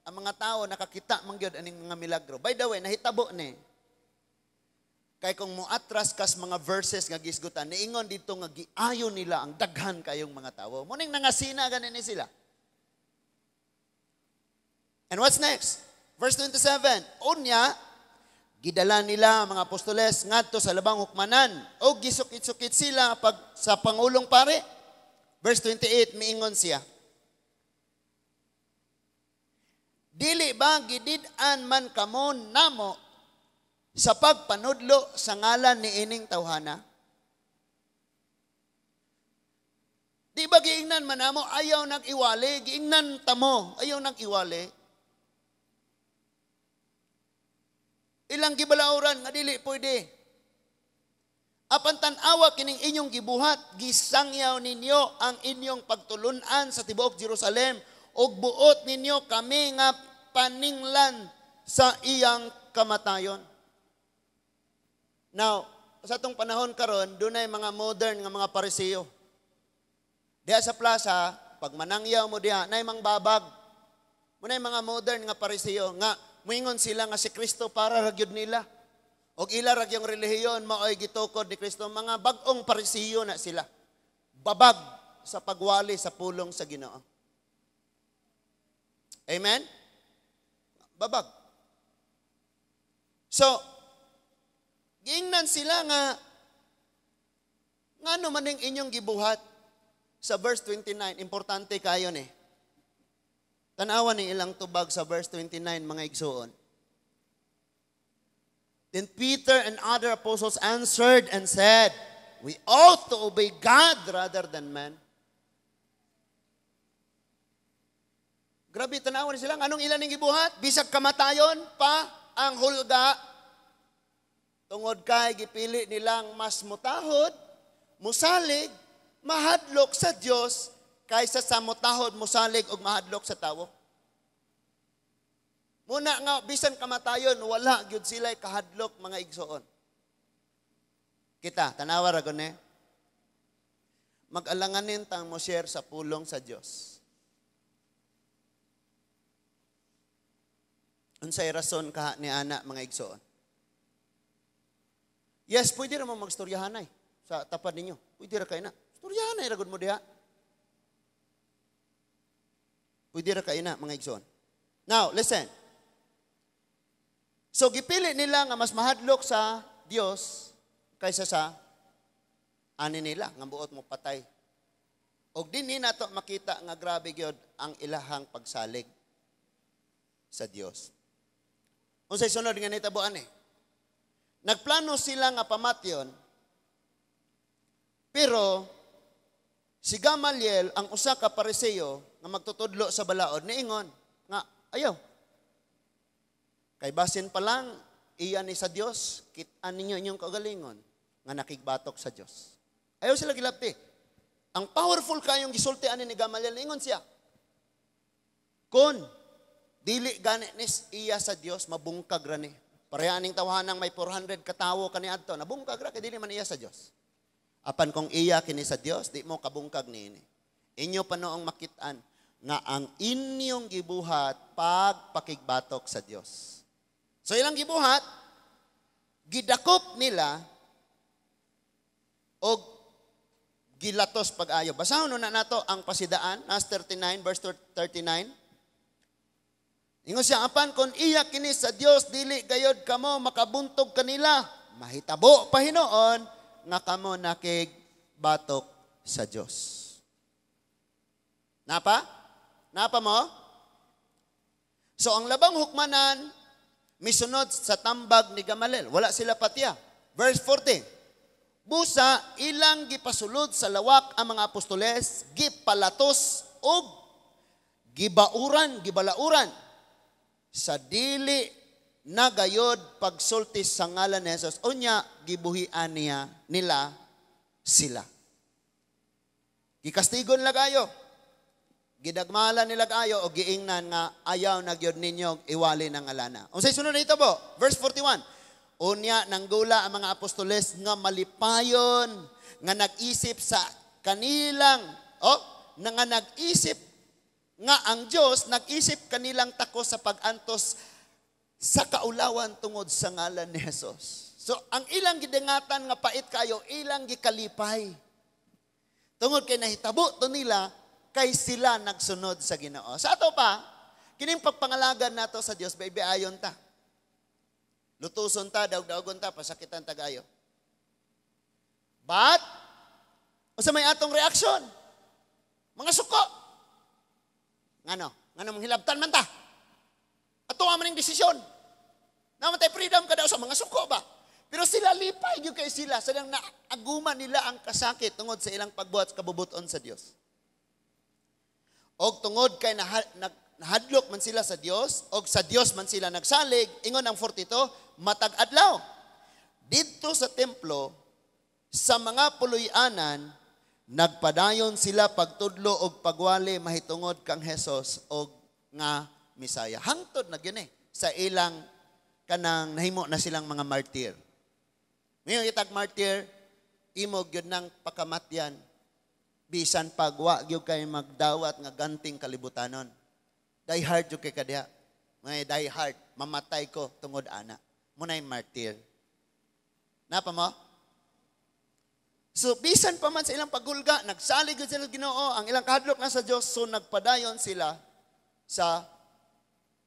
ang mga tawo nakakita man gyud aning mga milagro. By the way, nahitabo ni. Kay kung moatras kas mga verses nga gisgutan, niingon dito nga giayo nila ang daghan kayong mga tawo. Muning nangasina ganin ni sila. And what's next? Verse 27. Unya, gidala nila ang mga apostoles ngadto sa labang hukmanan o gisukit-sukit sila pag sa pangulong pare. Verse 28, miingon siya. Dili ba gidid-an man kamo namo sa pagpanudlo sa ngalan ni ining tawhana? Di ba giingnan man namo ayaw nag-iwali, giingnan tamo ayaw nag-iwali. Ilang gibalauran nga dili pwede. Apan tan-awa kining inyong gibuhat, gisangyaw ninyo ang inyong pagtulun-an sa tibuok Jerusalem ug buot ninyo kami nga paninglan sa iyang kamatayon. Now, sa atong panahon karon, dunay mga modern nga mga Pariseo. Diha sa plaza, pag manangyaw mo diha, nay mang babag. Munay mga modern nga Pariseo nga muingon sila nga si Kristo para ra gyud nila. Og ila ra gyung relihiyon maoy gitukod ni Kristo, mga bag-ong Pariseo na sila. Babag sa pagwali sa pulong sa Ginoo. Amen? Babag. So, giingnan sila nga ngano man ning inyong gibuhat. Sa verse 29, importante kayo ni. Tanawan ni ilang tubag sa verse 29, mga igsuon. Then Peter and other apostles answered and said, we ought to obey God rather than man. Grabe, tanawan sila. Anong ilan ning gibuhat? Bisag kamatayon pa ang hulga. Tungod kay gipili nilang mas mutahod, musalig, mahadlok sa Dios kaysa sa mutahod, musalig og mahadlok sa tawo. Muna nga bisan kamatayon wala gyud sila kahadlok, mga igsoon. Kita tanawa ra gud ni. Mag-alanganin tang mo share sa pulong sa Dios. Unsay rason ka ni ana, mga igsoon? Yes, pwede ra mo magstoryahanay sa tapad ninyo. Pwede ra kay na. Storyahanay ra gud mo diha. Pwede ra kay na, mga igsoon. Now, listen. So, gipili nila nga mas mahadlok sa Dios kaysa sa ani nila nga buot mo patay. Og dinhi nato makita nga grabe gyud ang ilahang pagsalig sa Dios. Unsay sunod nga nitabuan eh? Nagplano sila nga pamatyon, pero si Gamaliel, ang usa ka Pariseo nga magtutudlo sa balaod, niingon nga ayaw. Kay basin pa lang iya ni sa Dios, kit-an ninyo inyong kaugalingon nga nakigbatok sa Dios. Ayaw sila gilabti. Ang powerful kayong gisulti ani ni Gamaliel, niingon siya. Kon dili gani nis iya sa Dios, mabungkag ra ni. Pareha aning tawahanang may 400 katawo kaniadto, nabungkag ra kay dili man iya sa Dios. Apan kung iya kini sa Dios, di mo kabungkag niini. Inyo pa noong makitaan nga ang inyong gibuhat pagpakigbatok sa Dios. So ilang gibuhat, gidakop nila og gilatos pag-ayo. Basahon na nato ang pasidaan, nas 39 verse 39. Ingon siya, apan kung iya kini sa Dios, dili gayod kamo makabuntog kanila. Mahitabo pa hinuon nga kamo nakig batok sa Dios. Napa? Napa mo? So ang labang hukmanan misunod sa tambag ni Gamaliel. Wala sila patiya. Verse 40. Busa ilang gipasulod sa lawak ang mga apostoles, gipalatos og gibauran, gibalauran sa dili nagayod pagsulti sa ngalan ni Jesus. Unya gibuhian niya nila sila. Gikastigon lagayo. Gidagmala nila kayo o giingnan nga ayaw na gyud ninyo iwali ng alana. Unsay sunod nito po? Verse 41. Unya nanggula ang mga apostoles nga malipayon nga nag-isip sa kanilang oh nga nag-isip nga ang Dios nag-isip kanilang takos sa pag-antos sa kaulawan tungod sa ngalan ni Jesus. So ang ilang gidengatan nga pait kayo, ilang gikalipay. Tungod kay nahitabo to nila kay sila nagsunod sa Ginoo. Sa ato pa, kining pagpangalagan nato sa Dios, baby, ayon ta. Lutuson ta, daog-daogon ta, pasakitan ta gayo. But, unsa may atong reaksyon? Mga suko. Ngano? Ngano manghilabtan man ta? Ato man ning desisyon. Naman tay freedom kada sa mga suko ba? Pero sila lipay gyud kay sila silang naaguma nila ang kasakit tungod sa ilang pagbuhat sa kabubuton sa Dios. Og tungod kay nahadlok man sila sa Dios, og sa Dios man sila nagsalig, ingon ang 42, matag adlaw didto sa templo, sa mga puloy-anan, nagpadayon sila pagtudlo og pagwali mahitungod kang Jesus og nga Misaya. Hangtod na gyud eh sa ilang kanang nahimo na silang mga martyr. Mayo itag martyr, imo gyud nang pakamatyan bisan pagwa gyud kay magdawat nga ganting kalibutanon. Die hard gyud kay kadiha. May die hard, mamatay ko tungod ana. Munay martyr. Napa mo? So bisan pa man sa ilang paghulga, nagsalig gyud sila sa Ginoo, ang ilang kahadlok na sa Dios, so nagpadayon sila sa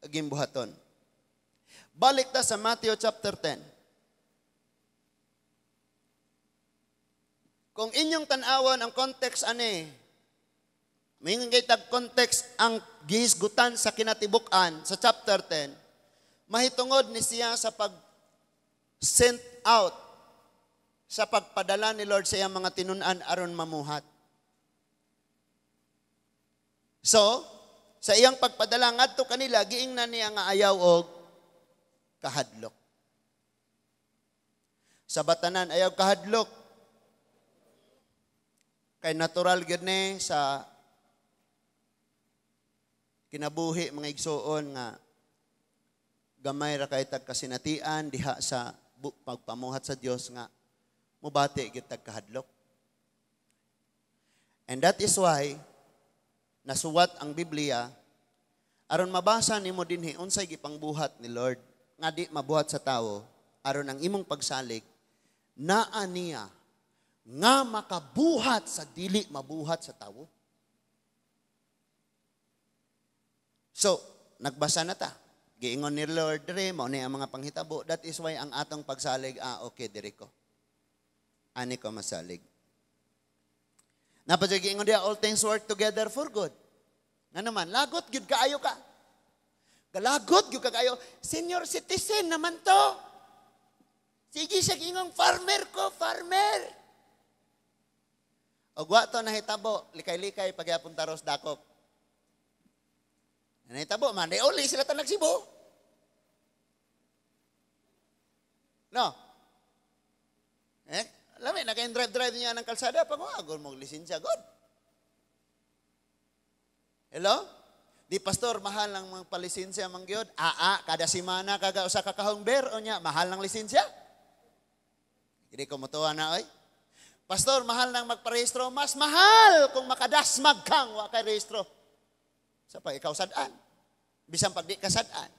gimbuhaton. Balik ta sa Matthew chapter 10. Kung inyong tan-awan ang context ani, may kay tag context ang gihisgutan sa kinatibuk-an sa chapter 10, mahitungod ni siya sa pag sent out, sa pagpadala ni Lord sa iyang mga tinun-an aron mamuhat. So, sa iyang pagpadala ngadto kanila, giingnan niya nga ayaw og kahadlok. Sa batanan ayaw kahadlok. Kay natural gyud ni sa kinabuhi mga igsuon nga gamay ra kay tag kasinatian diha sa pagpamuhat sa Dios nga mubati gyud tag kahadlok. And that is why nasuwat ang Biblia aron mabasa nimo dinhi unsay gipangbuhat ni Lord nga di mabuhat sa tawo aron ang imong pagsalig naa niya nga makabuhat sa dili mabuhat sa tawo. So, nagbasa na ta. Giingon ni Lord diri, mao ni ang mga panghitabo. That is why ang atong pagsalig, okay, diri ko. Ani ko masalig. Napadyo giingon diya, all things work together for good. Nga naman, lagot gyud kaayo ka. Galagot gyud ka kaayo. Senior citizen naman to. Sige siya giingong farmer ko, farmer. Og wa to nahitabo, likay-likay pagyapon taros dakop. Nahitabo man, di uli sila ta nagsibo. No. Eh, lami na kayong drive-drive niya ng kalsada pag wa mo lisensya god. Hello? Di pastor, mahal ang mga palisensya man gyud. Aa, kada semana kaga usa ka kahong beer o nya, mahal ang lisensya. Hindi ko mutuwa na oy. Pastor, mahal nang magparehistro. Mas mahal kung makadasmag kang wa kay rehistro. Sa pa ikaw sad-an. Bisan pag di ka sad-an.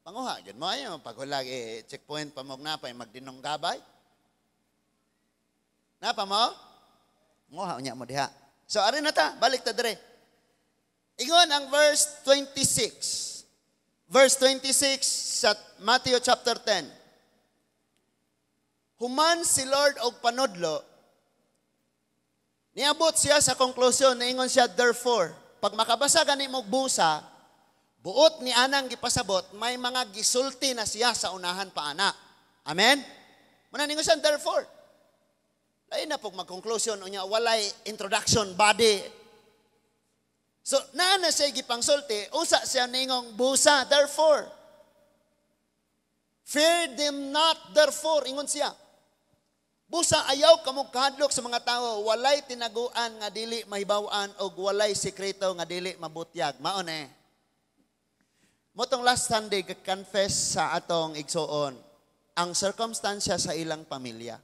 Panguha, yun mo ayo. Pag hulag, eh, checkpoint pa mo na pa, magdinong gabay. Napa mo? Nguha, unya mo diha. So, ari na ta, balik ta dire. Ingon ang verse 26. Verse 26 sa Matthew chapter 10. Human si Lord og panudlo, niabot siya sa konklusyon, niingon siya, therefore, pag makabasa gani mo busa, buot ni anang gipasabot, may mga gisulti na siya sa unahan pa ana. Amen? Muna ningon siya, therefore. Lain na pag magkonklusyon, unya walay introduction body. So, naa na siya gipangsulti, usa siya ningong busa, therefore. Fear them not, therefore, ingon siya. Busa ayaw kamo kahadlok sa mga tao, walay tinaguan nga dili mahibaw-an og walay sekreto nga dili mabutyag. Mao na eh. Motong last Sunday, confess sa atong igsuon ang circumstansya sa ilang pamilya.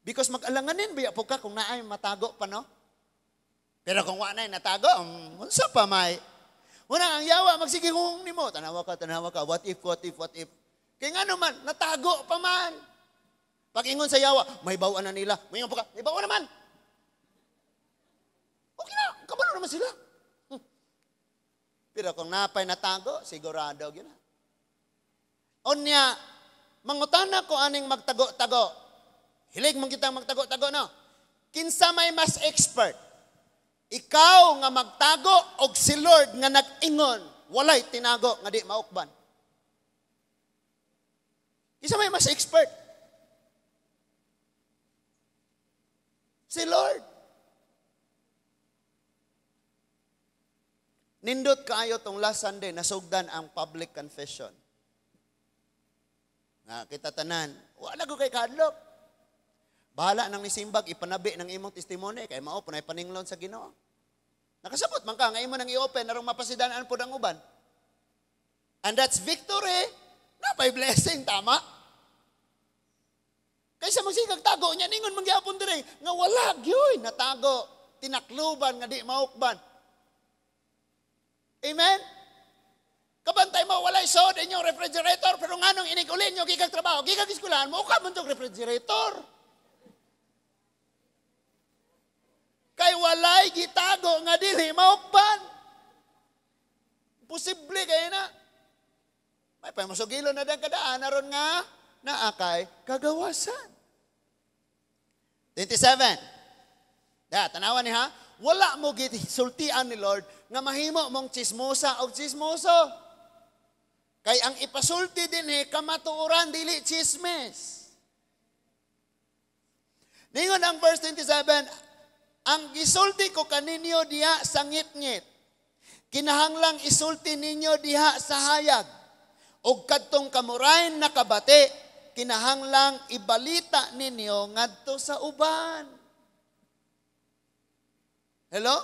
Because mag-alanganin biya po ka kung naay matago pa, no? Pero kung wa na'y natago, unsa pa may? Una, ang yawa, magsige kung nimo. Tanawa ka, tanawa ka, what if, what if, what if. Kaya nga naman, natago pa man. Pag ingon sa yawa, may bawaan na nila. May ingon pa ka, may bawaan naman. Okay na, kabalo naman sila. Pero kung napay natago, sigurado yun na. Unya, mangutana ko aning magtago-tago. Hilig mong kitang magtago-tago, no? Kinsa may mas expert? Ikaw nga magtago og si Lord nga nag-ingon, walay tinago nga di maukban. Kinsa may mas expert? Si Lord. Nindot kaayo tong last Sunday, nasugdan ang public confession. Nga kita tanan, wala ko kay kadlok. Bahala nang nisimbag, ipanabi ng imong testimony, kay mao punay paninglon sa Ginoo. Nakasabot man ka, nga imo nang i-open, arong mapasidanaan pod ang uban. And that's victory. Napay blessing, tama? Kaysa magsigag tago niya, ningon man gyapon dire, nga wala gyud natago, tinakluban nga di maukban. Amen? Kabantay mo, walay sod inyong refrigerator, pero nganong inig-ulin nyo, gigag trabaho, gigag eskwelahan, mo ka man tong refrigerator. Kay walay gitago nga dili maukban. Posible kay na. May pamusugilo na dang kadaan aron nga naa kay kagawasan. 27. Da, tanawan ni ha. Wala mo gisultian ni Lord nga mahimo mong chismosa og chismoso. Kay ang ipasulti dinhi kamatuoran dili chismes. Ningon ang verse 27, ang gisulti ko kaninyo diha sa ngitngit, kinahanglang isulti ninyo diha sa hayag. Og kadtong kamurayn nakabati, kinahanglang ibalita ninyo ngadto sa uban. Hello?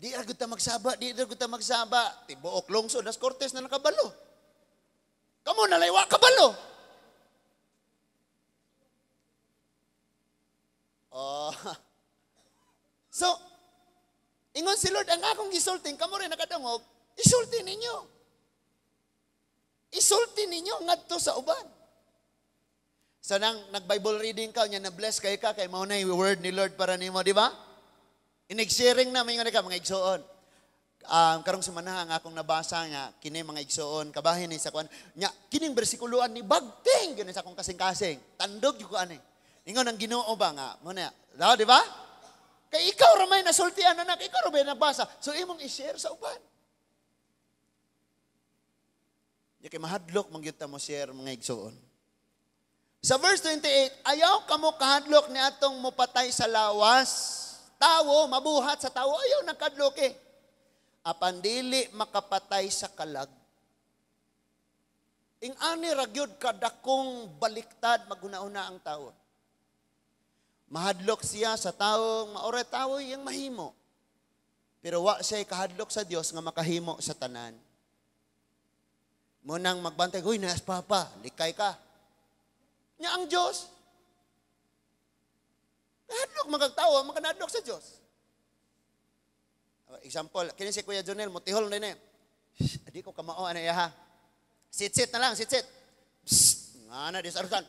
Di ra gud ta magsaba, di ra gud ta magsaba. Tibuok lungsod das Cortes na nakabalo. Kamo na lay wa kabalo. Oh. So, ingon si Lord, ang akong gisulting, kamo rin nakadungog, isulti ninyo. Isulti ninyo ngadto sa uban. So, nang nag-Bible reading ka, nya na-bless kay ka, kay mao na yung word ni Lord para nimo, di ba? Inig-sharing na, may ka, mga igsoon. Karong sumana ang akong nabasa nga, kini mga igsoon, kabahin ni sa kuan. Nya, kining bersikuluan ni bagting, gani sa akong kasing-kasing. Tandog yung kuan eh. Ingon ang Ginoo ba nga, mo na, di ba? Kay ikaw ramay nasultian anak, ikaw ramay nabasa. So imong i-share sa uban. Di kay mahadlok man gyud ta mo share mga igsoon. Sa verse 28, ayaw kamo kahadlok ni atong mopatay sa lawas. Tawo, mabuhat sa tawo, ayaw nakadlok eh. Apan dili makapatay sa kalag. Ing ani ra gyud kadakong baliktad maghuna-una ang tawo. Mahadlok siya sa taong maoray tawo iyang mahimo. Pero wa siya kahadlok sa Dios nga makahimo sa tanan. Munang magbantay, huy, naas papa, likay ka. Nya ang Dios. Kahadlok magkagtawo, makanadlok sa Dios. Example, kini si Kuya Jonel, mutihol na eh. Adi ko kamao, ano iya ha? Sit-sit na lang, sit-sit. Psst, nga na, di sa arusan.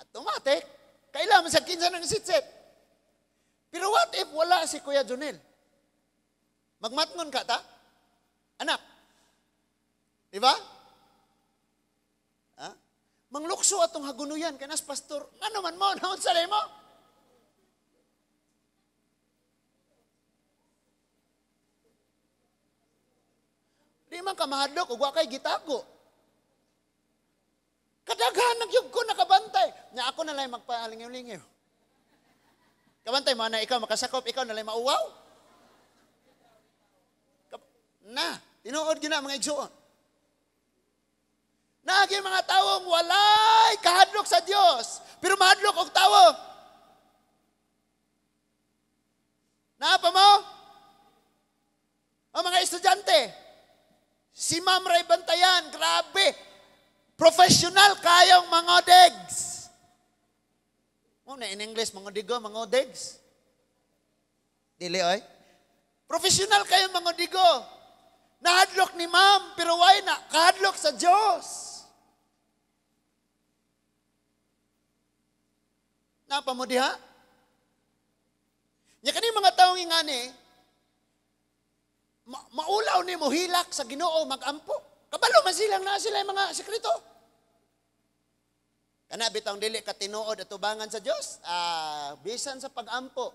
Automatic. Kailangan sa kinsa ng sit-sit. Pero what if wala si Kuya Jonel? Magmatngon ka ta? Anak. Di ba? Ha? Manglukso atong hagunuyan kay nas pastor. Ano man mo? Naon sa mo? Di man ka mahadlok ug wa kay gitago. Kadaghan nagyug ko nakabantay. Nya ako na lang magpaalingaw-lingaw. Kabantay mo na ikaw makasakop, ikaw na lang mauwaw. Na, tinuod gyud na mga igsuon. Naagi mga tawong walay kahadlok sa Dios, pero mahadlok og tawo. Naa pa mo? Ang mga estudyante, si Ma'am Ray Bantayan, grabe. Professional kayong mga degs. Mo na in English, mga digo, mga degs. Dili oy. Professional kayong mga digo. Nahadlok ni Ma'am, pero why na? Kahadlok sa Diyos. Napa mo diha? Nya kani mga taong ingani, maulaw ni mo hilak sa Ginoo magampo. Kabalo man silang naa sila mga sekreto. Kana bitong dili ka tinuod at tubangan sa Dios, bisan sa pagampo.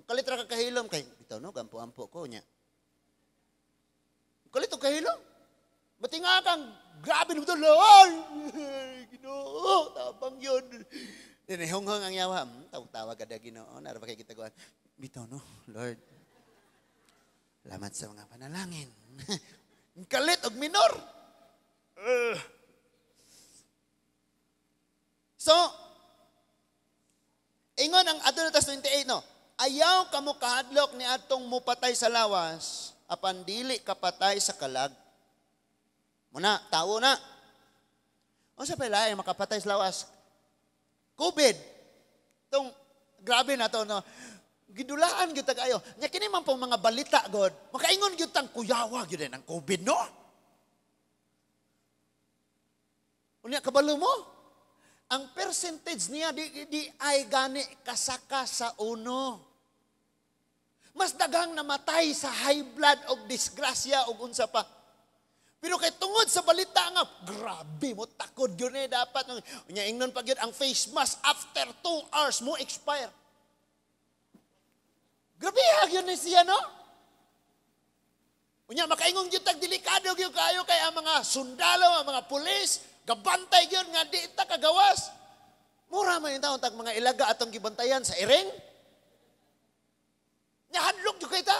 Kalit ra ka kahilom kay bitaw no gampo-ampo ko nya. Kalit og kahilom. Matinga kang grabe no to, Lord. Ginoo, tabang yun. Dinihonghong ang yawa, tawag-tawag kada Ginoo, nara ba kay gitaguan. Bitaw no, Lord. Salamat sa mga panalangin. Kalit og minor. So, ingon ang Adonatas 28, no? Ayaw kamo kahadlok ni atong mupatay sa lawas, apan dili kapatay sa kalag. Muna, tao na. Unsa pa lahi makapatay sa lawas? COVID. Tong grabe na to, no? Gidulaan gyud ta kaayo. Nya kini man pong mga balita god, makaingon gyud tang kuyawa gyud ang COVID, no? Unya kabalo mo? Ang percentage niya di ay gani kasaka sa uno. Mas daghang namatay sa high blood og disgrasya og unsa pa. Pero kay tungod sa balita nga, grabe mo takod gyud ni dapat. Unya ingnon pa gyud ang face mask after 2 hours mo expire. Grabe gyud ni siya, no? Unya makaingon gyud tag delikado gyud kayo kay ang mga sundalo, ang mga pulis, gabantay gyud nga di ta kagawas. Mura man yung taon tag mga ilaga atong gibantayan sa iring. Nya hadlok gyud kay ta.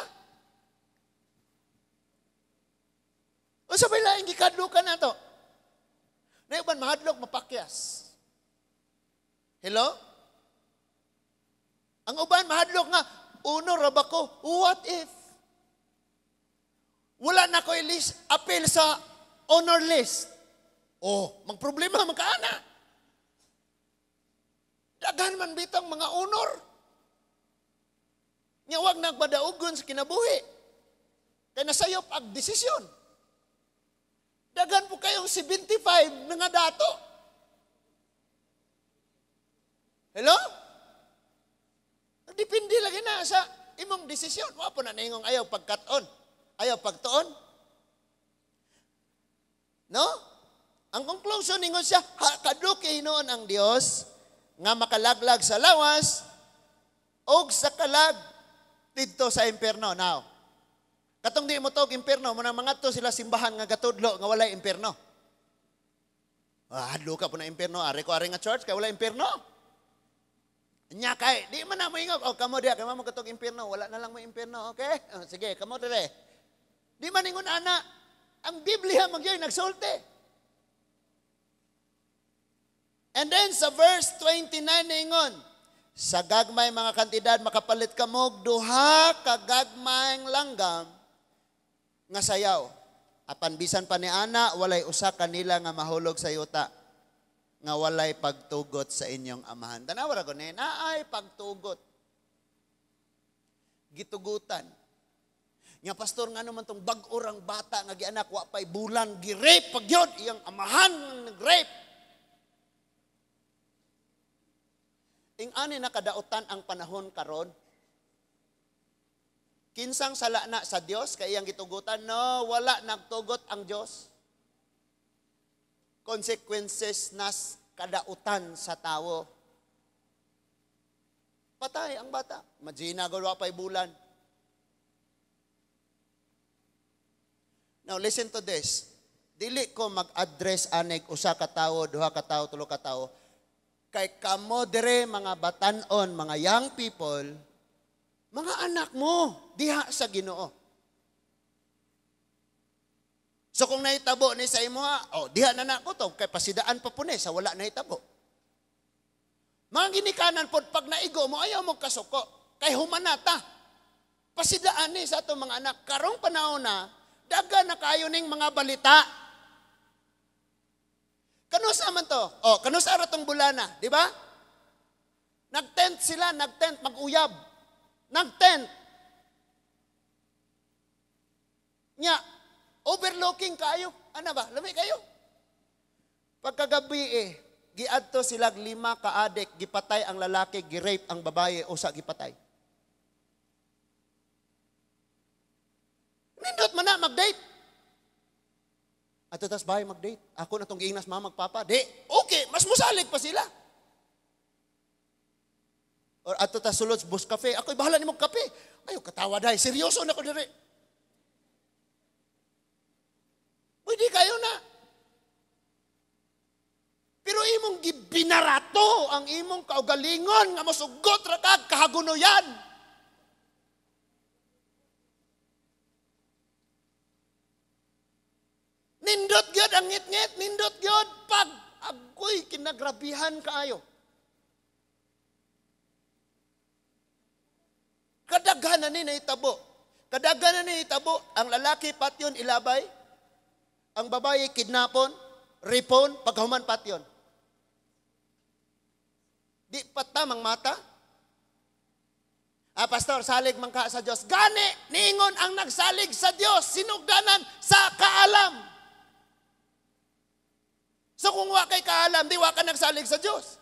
Unsa bay laing gikadlukan nato? Na uban mahadlok mapakyas. Hello? Ang uban mahadlok nga uno ra ba ko? What if? Wala na ko list appeal sa honor list. Oh, magproblema magkaana. Daghan man bitang mga honor. Nya wag nagmadaugon sa kinabuhi. Kay nasayop ag desisyon. Daghan po kayong 75 na nga dato. Hello? Depende lagi na sa imong desisyon. Wa po na naingong ayaw pagkat-on. Ayaw pagtuon. No? Ang conclusion ningon siya, kaduki hinuon ang Dios nga makalaglag sa lawas og sa kalag didto sa impierno. Now, katong di mo tog impierno, muna mangadto sila simbahan nga gatudlo nga walay impierno. Ah, hadlo ka po na impierno, ari ko ari nga church kay wala impierno. Nya kay di man na moingog, oh kamo diha kay mo katog impierno, wala na lang mo impierno, okay? Oh, sige, kamo dire. Di man ingon ana, ang Biblia man gyud nagsulti. And then sa verse 29 ningon, sa gagmay mga kantidad makapalit kamog duha ka gagmayng langgam nga sayaw. Apan bisan pa ni ana walay usa kanila nga mahulog sa yuta. nga walay pagtugot sa inyong amahan. Tanawa ra ko ni, naay pagtugot. Gitugutan. Nga pastor, nga naman tong bag-o rang bata nga gianak wa pay bulan, gi-rape pag yun, iyang amahan nag-rape. Ing ani nakadautan ang panahon karon. Kinsang sala na sa Dios kay iyang gitugutan? No, wala nagtugot ang Dios. Consequences nas kadautan sa tawo. Patay ang bata. Imagine wa pay bulan. Now listen to this. Dili ko mag-address anig usa ka tawo, duha ka tawo, tulo ka tawo. Kay kamo dire mga batan-on, mga young people, mga anak mo diha sa Ginoo. So kung nahitabo ni sa imo, oh, diha na nako to kay pasidaan pa pud ni sa wala nahitabo. Mga ginikanan pod pag naigo mo ayaw mo kasuko kay humanata. Pasidaan ni sa atong mga anak karong panahon na daga na kayo ning mga balita. Kanusa man to? Oh, kanusa ra tong bulana, di ba? Nagtent sila, nagtent mag-uyab. Nagtent. Nya, overlooking kayo. Ano ba? Lami kayo. Pagkagabi giadto sila 5 ka adik, gipatay ang lalaki, gi-rape ang babae, usa gipatay. Nindot man na mag-date. Ato tas bahay mag-date. Ako na tong giingnas mama magpapa. Di, okay, mas musalig pa sila. Or ato tas sulod sa bus cafe. Ako'y bahala nimo kape. Ayo katawa dai, seryoso na ko diri. Pwede kayo na. Pero imong gibinarato ang imong kaugalingon nga mosugot ra kag kahagunoyan. Nindot gyud ang ngit-ngit, nindot gyud pag agoy kinagrabihan kaayo. Kadaghan na ni nahitabo. Kadaghan na ni nahitabo, ang lalaki patyon ilabay, ang babae kidnapon, ripon, paghuman patyon. Di patamang mata. Ah, pastor, salig man ka sa Dios. Gani, niingon ang nagsalig sa Dios, sinugdanan sa kaalam. So kung wa kay kaalam, di wa ka nagsalig sa Dios.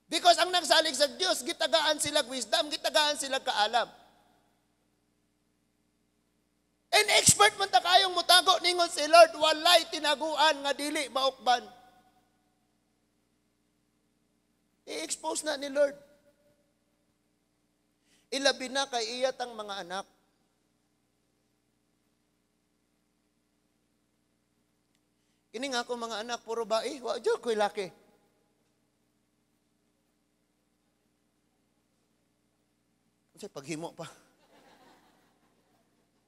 Because ang nagsalig sa Dios, gitagaan sila wisdom, gitagaan sila kaalam. And expert man ta kayong mutago ningon si Lord, walay tinaguan nga dili maukban. I-expose na ni Lord. Ilabi na kay iya tang mga anak. Kini nga ako mga anak, puro bae, wa jud ko'y laki. Unsay paghimo pa?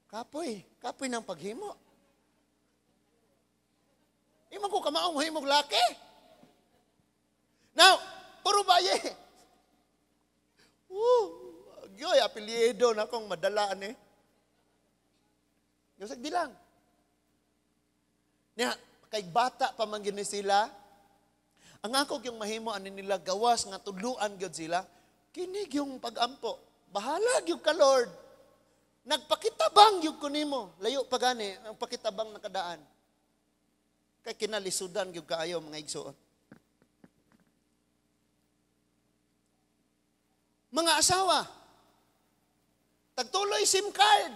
Kapoy, kapoy ng paghimo. Imo ko kamaong himog laki. Now, puro bae. Gyoy apelyido na akong madalaan eh. Yusag di lang. Nya, kay bata pa man gyud ni sila. Ang ako gyung mahimo ani nila gawas nga tudluan gyud sila, kini gyung pag-ampo. Bahala gyud ka Lord. Nagpakitabang gyud ko nimo. Layo pa gani ang pakitabang nakadaan. Kay kinalisudan gyud kaayo mga igsoon. Mga asawa, tagtuloy SIM card.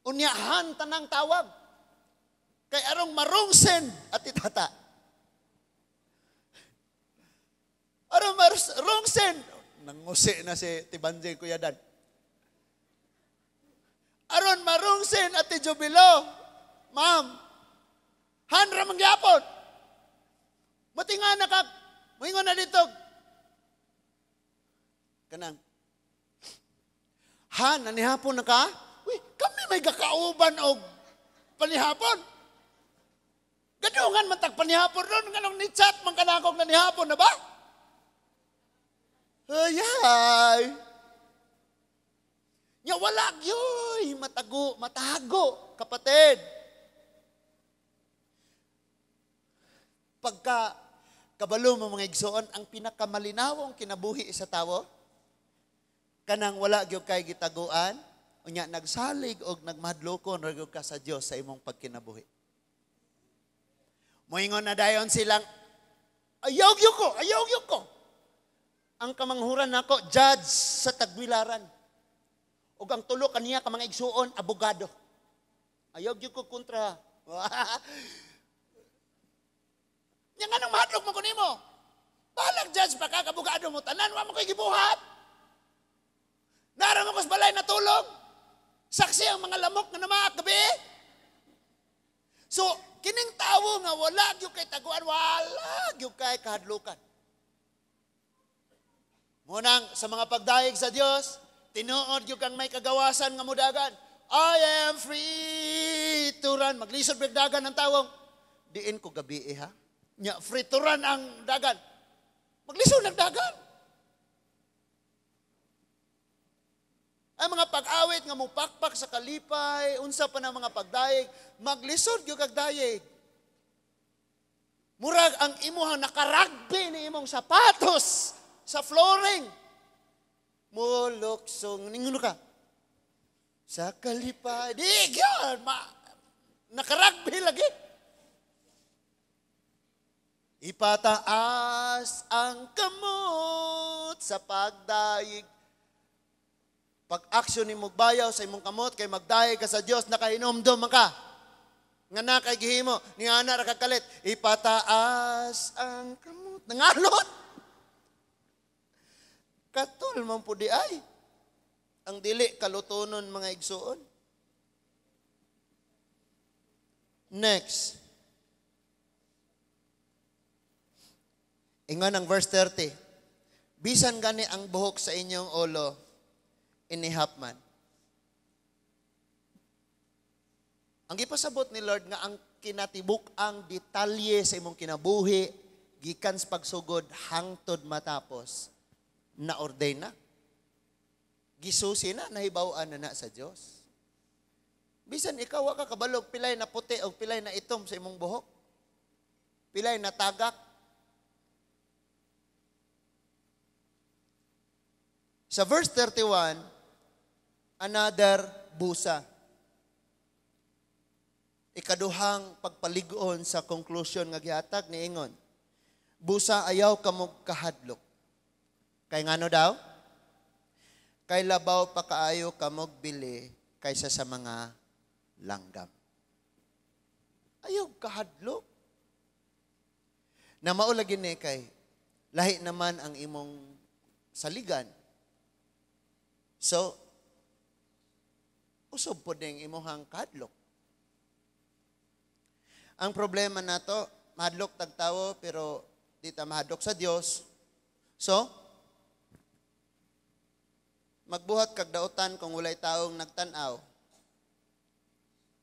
Unyahan tanang tawag. Kay arong marong send at itata. Arong marong send. Nangusi na si Tibanjay Kuya Dan. Aron marong send at Jubilo. Ma'am, hanra mangyapon. Matinga na ka. Moingon na dito. Kanang. Han, nanihapon na ka? Uy, kami may kakauban og panihapon. Gadungan man tag panihapon ron, nganong ni chat man kanakog nanihapon na ba? Ay, ay. Nya wala gyoy, matago, matago, kapatid. Pagka kabalo mo, mga igsoon, ang pinakamalinawong kinabuhi sa tawo, kanang wala gyud kay gitaguan, unya nagsalig og nagmahadlokon ra gyud ka sa Dios sa imong pagkinabuhi. Moingon na dayon silang, "Ayaw gyud ko, ayaw gyud ko. Ang kamanghuran nako, judge sa Tagbilaran. Ug ang tulo kaniya ka mga igsuon, abogado. Ayaw gyud ko kontra." Nya nganong mahadlok mo ko nimo? Balag judge pa ka, kabugado mo, tanan, wa mo koy gibuhat. Nara mo ko sa balay natulog. Saksi ang mga lamok nga namaak gabi. So, kining tawo nga wala gyud kay taguan, wala gyud kay kahadlukan. Munang sa mga pagdayeg sa Dios, tinuod gyud kang may kagawasan nga mudagan. "I am free to run." Maglisod big dagan ng tawong. "Diin ko gabi eh, ha." Nya free to run ang dagan. Maglisod ng dagan. Ang mga pag-awit nga mupakpak sa kalipay, unsa pa na mga pagdayeg, maglisod gyud kag dayeg. Murag ang imuhang nakaragbi ni imong sapatos sa flooring. Muluksong, ninguno ka. Sa kalipay, di gyud, nakaragbi lagi. Ipataas ang kamot sa pagdayeg. Pag-action ni bayaw sa imong kamot kay magdayeg ka sa Dios, nakahinomdom man ka. Nga na kay gihimo ni ana ra kakalit, ipataas ang kamot. Nangalot. Katul man pud di ay. Ang dili kalutonon, mga igsuon. Next. Ingon ang verse 30. Bisan gani ang buhok sa inyong ulo, inihap man. Ang gipasabot ni Lord nga ang kinatibuk ang detalye sa imong kinabuhi, gikan sa pagsugod hangtod matapos, na-ordain na. Gisusi na, nahibaw-an na na sa Dios. Bisan ikaw wa ka kabalog pilay na puti o pilay na itom sa imong buhok. Pilay na tagak. Sa verse 31, another busa. Ikaduhang pagpalig-on sa conclusion nga gihatag ni ingon. Busa ayaw kamog kahadlok. Kay ngano daw? Kay labaw pa kaayo kamog bili kaysa sa mga langgam. Ayaw kahadlok. Na mao lagi ni kay lahi naman ang imong saligan. So, usob po ding imuhang kahadlok. Ang problema nato, mahadlok tagtawo pero di ta mahadlok sa Dios. So, magbuhat kag dautan kung walay taong nagtan-aw.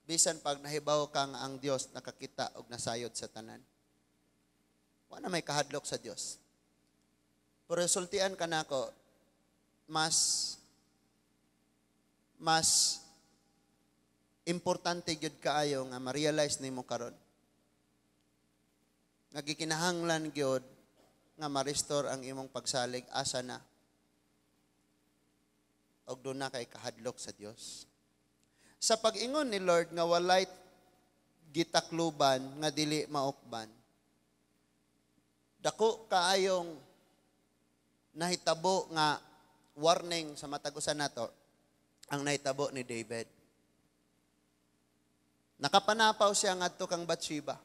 Bisan pag nahibaw ka nga ang Dios nakakita og nasayod sa tanan. Wa na may kahadlok sa Dios. Pero sultian ka nako, mas importante gyud kaayo nga ma-realize nimo karon. Nga gikinahanglan gyud nga ma-restore ang imong pagsalig asa na. Og doon na kay kahadlok sa Dios. Sa pag-ingon ni Lord nga walay gitakluban nga dili maukban. Dako kaayong nahitabo nga warning sa matag usa nato ang nahitabo ni David. Nakapanapaw siya ngadto kang Bathsheba.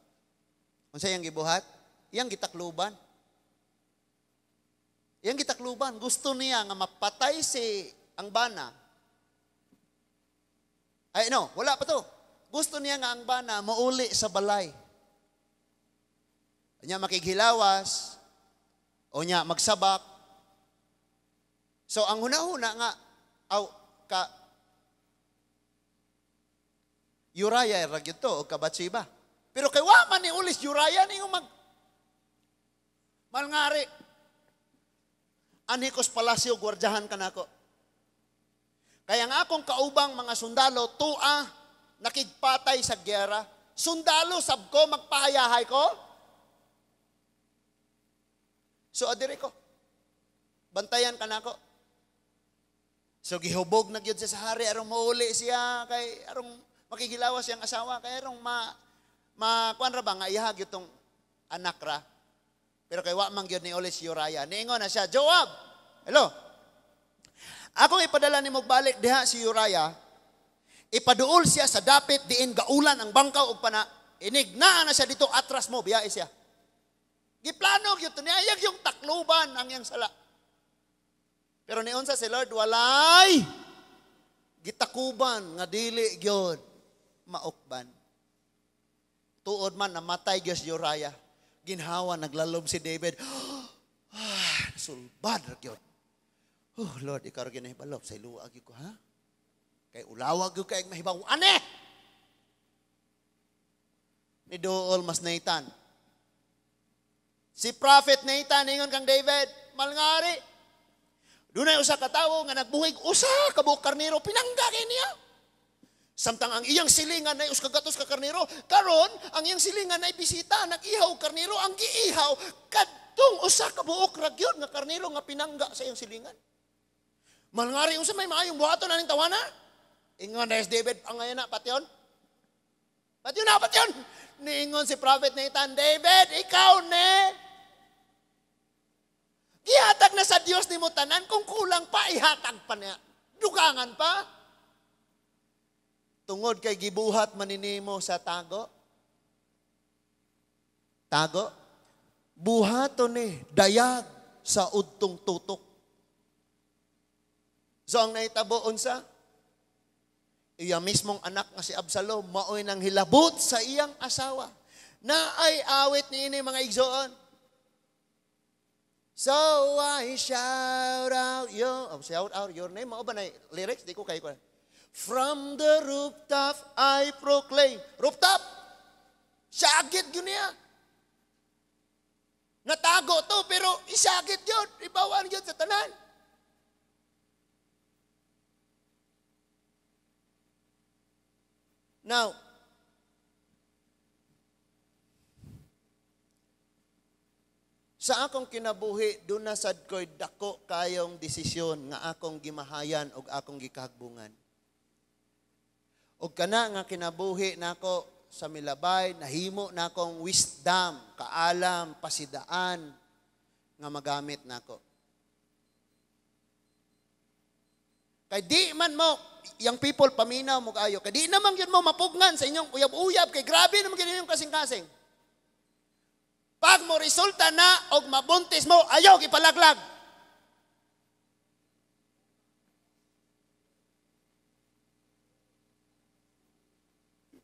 Unsa iyang gibuhat? Iyang gitakluban. Iyang gitakluban. Gusto niya nga mapatay si ang bana. Ay no, wala pa to. Gusto niya nga ang bana mauli sa balay. Nya makighilawas o nya magsabak. So ang hunahuna nga aw ka Uriah ra gyud to o ka Bathsheba. Pero kay wa man ni ulis Uriah ning mag malngari. Anhi kos palasyo gwardyahan kanako. Kaya nga akong kaubang mga sundalo tua nakigpatay sa gyera. Sundalo sab ko magpahayahay ko. So adiri ko. Bantayan ka nako. So gihubog na gyud siya sa hari aron mauli siya kay arong makigilawas siyang asawa kay arong ma ma kuan ra ba nga iyaha gyud tong anak ra. Pero kay wa man gyud ni uli si Uriah. Niingon na siya, Joab. Hello. Akong ipadala nimo balik diha si Uriah. Ipaduol siya sa dapit diin gaulan ang bangkaw og pana. Inignaa na siya dito atras mo, biyae siya. Giplano gyud to niya ayag yung takluban ang iyang sala. Pero niunsa si Lord, walay gitakuban nga dili gyud maukban. Tuod man namatay gyud si Uriah. Ginhawa naglalob si David. Ah, sulbad ra gyud. Oh Lord, ikaw ra gyud nahibalo sa iluwa gyud ko ha. Kay ulawag gyud kay mahibaw ane. Ni duol mas Nathan. Si Prophet Nathan ingon kang David, malngari. Dunay usa ka tawo nga nagbuhig usa ka buok karnero, pinangga kay niya. Samtang ang iyang silingan ay usa ka gatos ka karnero, karon ang iyang silingan ay bisita nag-ihaw og karnero, ang giihaw kadtong usa ka buok ra gyud nga karnero nga pinangga sa iyang silingan. Malngari unsa may maayong buhaton aning tawana? Ingon na si David, angayan na patyon. Patyon na, patyon. Niingon si Prophet Nathan, David, ikaw ne. Gihatag na sa Dios nimo tanan, kung kulang pa, ihatag pa niya. Dugangan pa. Tungod kay gibuhat maninimo sa tago. Tago. Buhaton ni dayag sa udtong tutok. So ang nahitabo unsa? Iya mismong anak nga si Absalom maoy nang hilabot sa iyang asawa. Naay awit niini mga igsoon. So I shout out your name. Mao ba na lyrics? Di ko kayo ko. From the rooftop I proclaim. Rooftop! Sagit yun niya. Natago to pero isagit yun. Ibawan yun sa tanan. Now, sa akong kinabuhi, doon na sad ko'y dako kayong desisyon nga akong gimahayan og akong gikahagbungan. Og kana nga kinabuhi nako sa milabay, nahimo na akong wisdom, kaalam, pasidaan nga magamit nako. Kay di man mo, yung people paminaw mo kaayo, kay di naman yun mo mapugnan sa inyong uyab-uyab, kay grabe naman yun yung kasing-kasing. Pag mo resulta na og mabuntis mo, ayaw ipalaglag.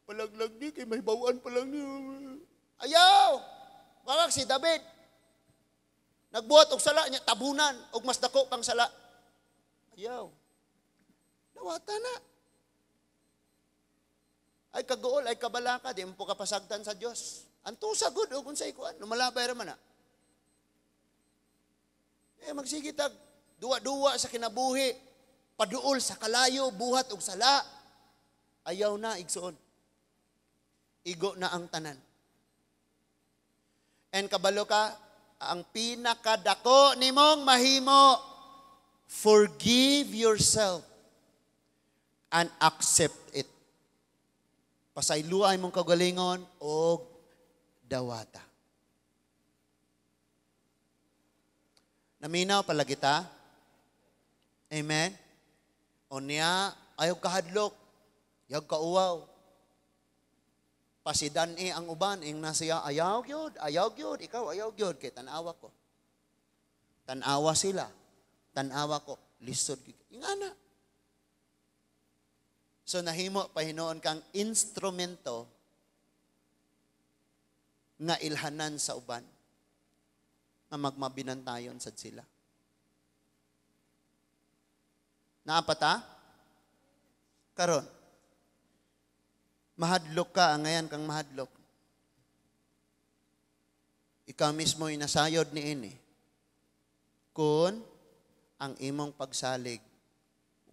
Palaglag ni, kay may bawaan pa lang niyo. Ayaw! Bakak si David, nagbuhat og sala niya, tabunan, og mas dako pang sala. Ayaw. Dawata na. Ay kaguol, ay kabalaka, di mo po kapasagdan sa Diyos. Antusa gud og unsay kuan, lumalabay ra man na. Eh magsige tag duwa-duwa sa kinabuhi, paduol sa kalayo, buhat og sala. Ayaw na igsoon. Igo na ang tanan. And kabalo ka, ang pinakadako nimong mahimo, forgive yourself and accept it. Pasayloay mong kagalingon og dawata. Naminaw pala kita? Amen? O niya, ayaw kahadlok, ayaw kauwaw. Pasidan ang uban, ing nasiya, ayaw gyud, ikaw ayaw gyud, kay tanawa ko. Tanawa sila, tanawa ko, lisod gyud. Ingana. So nahimo pahinuon kang instrumento nga ilhanan sa uban, nga magmabinantayon sad sila. Naapata? Karon, mahadlok ka, angayan kang mahadlok. Ikaw mismo inasayod niini. Kung ang imong pagsalig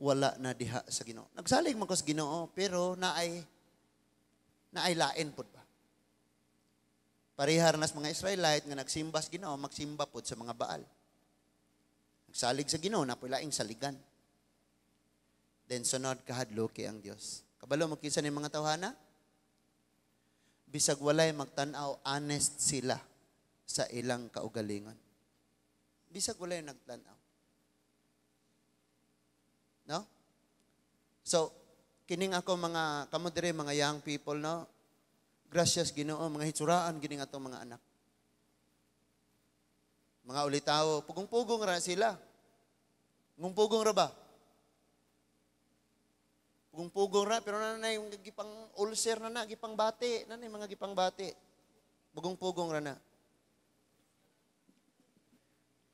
wala na diha sa Ginoo. Nagsalig man ko sa Ginoo, pero naay lain pud ba? Parehar nas mga Israelite nga nagsimba sa Ginoo, magsimba pod sa mga Baal. Nagsalig sa Ginoo, napoy laing saligan. Then sunod, kahadloki ang Dios. Kabalo mo kinsa ni mga tawhana? Bisag walay magtan-aw, honest sila sa ilang kaugalingon. Bisag walay nagtan-aw. No? So, kining ako mga kamo dire, mga young people, no? Gracias Ginoo, mga hitsuraan gining atong mga anak. Mga ulitawo, pugong-pugong ra sila. Pugong-pugong ra ba? Pugong-pugong ra, pero nanay yung gipang ulcer na na, gipang bati, nanay mga gipang bati. Pugong-pugong ra na.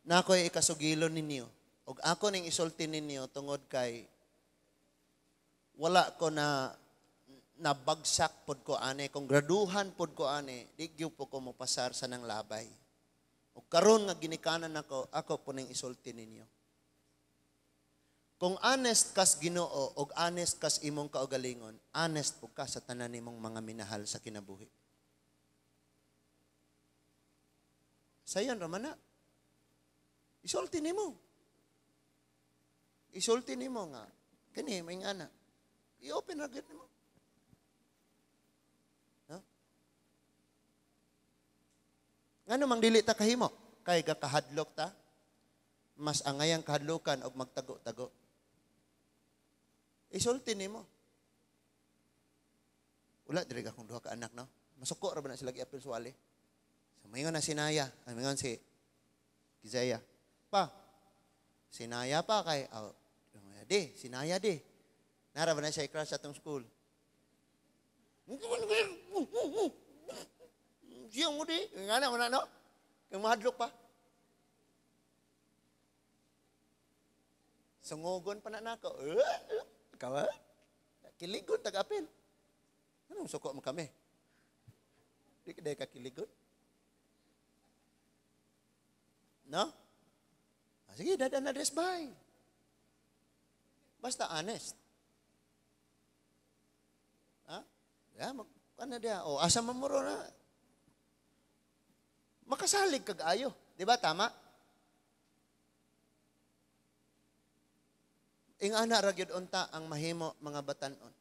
Na ako'y ikasugilon ninyo, og ako ning isulti ninyo tungod kay wala ko na nabagsak pod ko ane, kung graduhan pod ko ane, di gyud po ko mopasar sa nang labay. O karon nga ginikanan ako, ako po ning isulti ninyo. Kung honest kas Ginoo og honest kas imong kaugalingon, honest po ka sa tanan nimong mga minahal sa kinabuhi. Sayon ra man na. Isulti nimo. Isulti nimo nga kini may ngana. I-open ra gyud nimo. No? Ngano mang dili ta kahimo? Kay gakahadlok ta. Mas angayang kahadlokan og magtago-tago. Isulti nimo. Wala diri akong duha ka anak, no? Masuko ra ba na sila giapil suwali? So mayon na sinaya, ay mayon si Kizaya. Pa. Sinaya pa kay oh, di, sinaya di. Nara ba na siya i-crush sa atong school? Siyang mo di. Nga na, wala no? Kang mahadlok pa. Sungugon pa na nako. Ikaw ha? Kiligon, tag-apil. Anong suko mo kami? Di ka dahil kakiligon? No? Ah, sige, dada na dress by. Basta honest. Ha? Ya, mag, ano diya? O, asa mamuro na? Makasalig kag ayo. Di ba? Tama? Ingana ra gyud unta ang mahimo mga batan-on.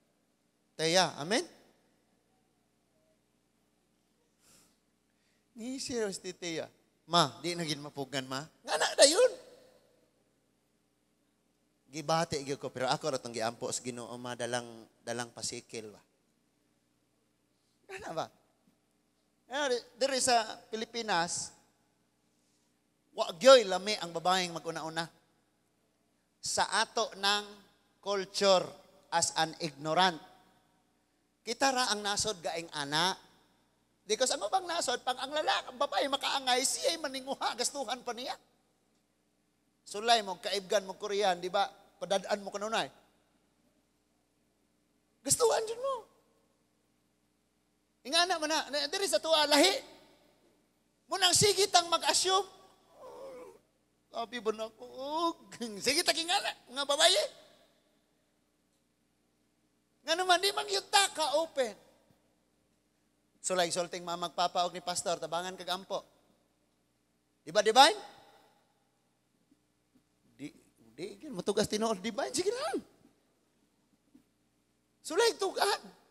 Teya, amen? Ni serious ti Teya. Ma, di na gid mapugan, ma. Ngana dayon. Gibati gyud ko, pero ako ra tong giampo sa Ginoo, ma, dalang dalang pasikil ba. Ngana ba? Diri sa Pilipinas, wa gyoy lami ang babaeng maguna-una. Sa ato ng culture as an ignorant. Kita ra ang nasod gaing ana. Because ang ubang nasod, pang ang lalaki, ang babae makaangay, siya'y maninguha, gastuhan pa niya. Sulay mo, kaibgan mo, Korean, di ba? Padadaan mo kanunay. Gastuhan dyan mo. Ingana man na, diri sa tuwa, lahi. Munang sige tang mag-assume. Sabi ba na ako? Sige tang ingana, mga babae. Nga naman, di man yun ta ka-open. Sulay, sulting mamagpapa og ni pastor, tabangan kag ampo. Di ba, divine? Di, di, matugas tinuod, divine, sige lang. Sulay, tugan.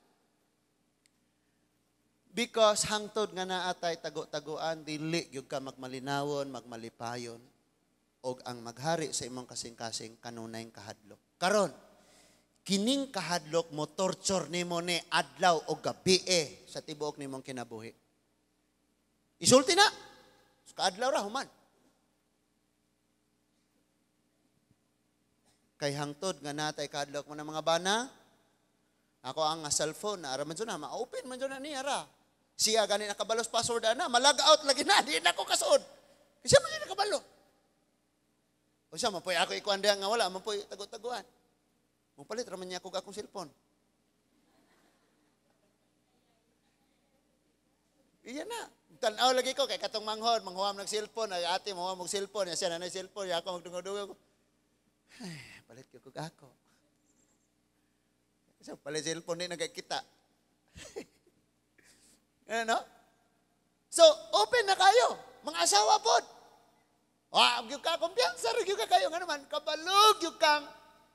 Because hangtod nga naatay tago-taguan, dili gyud ka magmalinawon, magmalipayon, og ang maghari sa imong kasing-kasing kanunay kahadlok. Karon, kining kahadlok mo torture nimo ni adlaw o gabi sa tibuok nimong kinabuhi. Isulti na. Kaadlaw ra human. Kay hangtod nga natay kahadlok mo ng mga bana, ako ang cellphone na ara man na, ma-open man na niya ra. Siya gani nakabalos password ana, malag out lagi na, di na ko kasod. Kasi man nakabalo. O siya, mapoy ako ikuan diha nga wala, mapoy tago-taguan. Mupalit raman niya ako akong cellphone. Iyan na. Tanaw lagi ko kay katong manghod, manghuam ng cellphone, ay ate manghuam og cellphone, siya na cellphone, ako magdungog-dungog. Ay, palit ko kog ako. Kasi palit cellphone ni nagkita. Ano no? So, open na kayo. Mga asawa pod. Wa gyud ka kumpiyansa ra gyud ka kayo nga naman kabalog gyud kang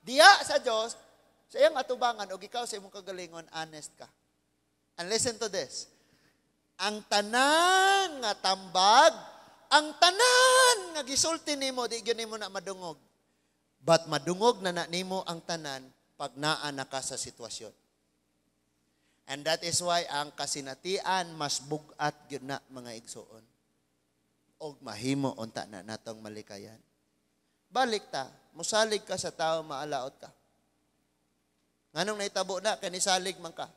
diha sa Dios sa iyang atubangan og ikaw sa imong kagalingon honest ka. And listen to this. Ang tanan nga tambag, ang tanan nga gisulti nimo di gyud nimo na madungog. But madungog na na nimo ang tanan pag naa na ka sa sitwasyon. And that is why ang kasinatian mas bugat gyud na, mga igsuon. Og mahimo unta na natong malikayan. Balik ta, musalig ka sa tao, maalaot ka. Nganong nahitabo na kay nisalig man ka.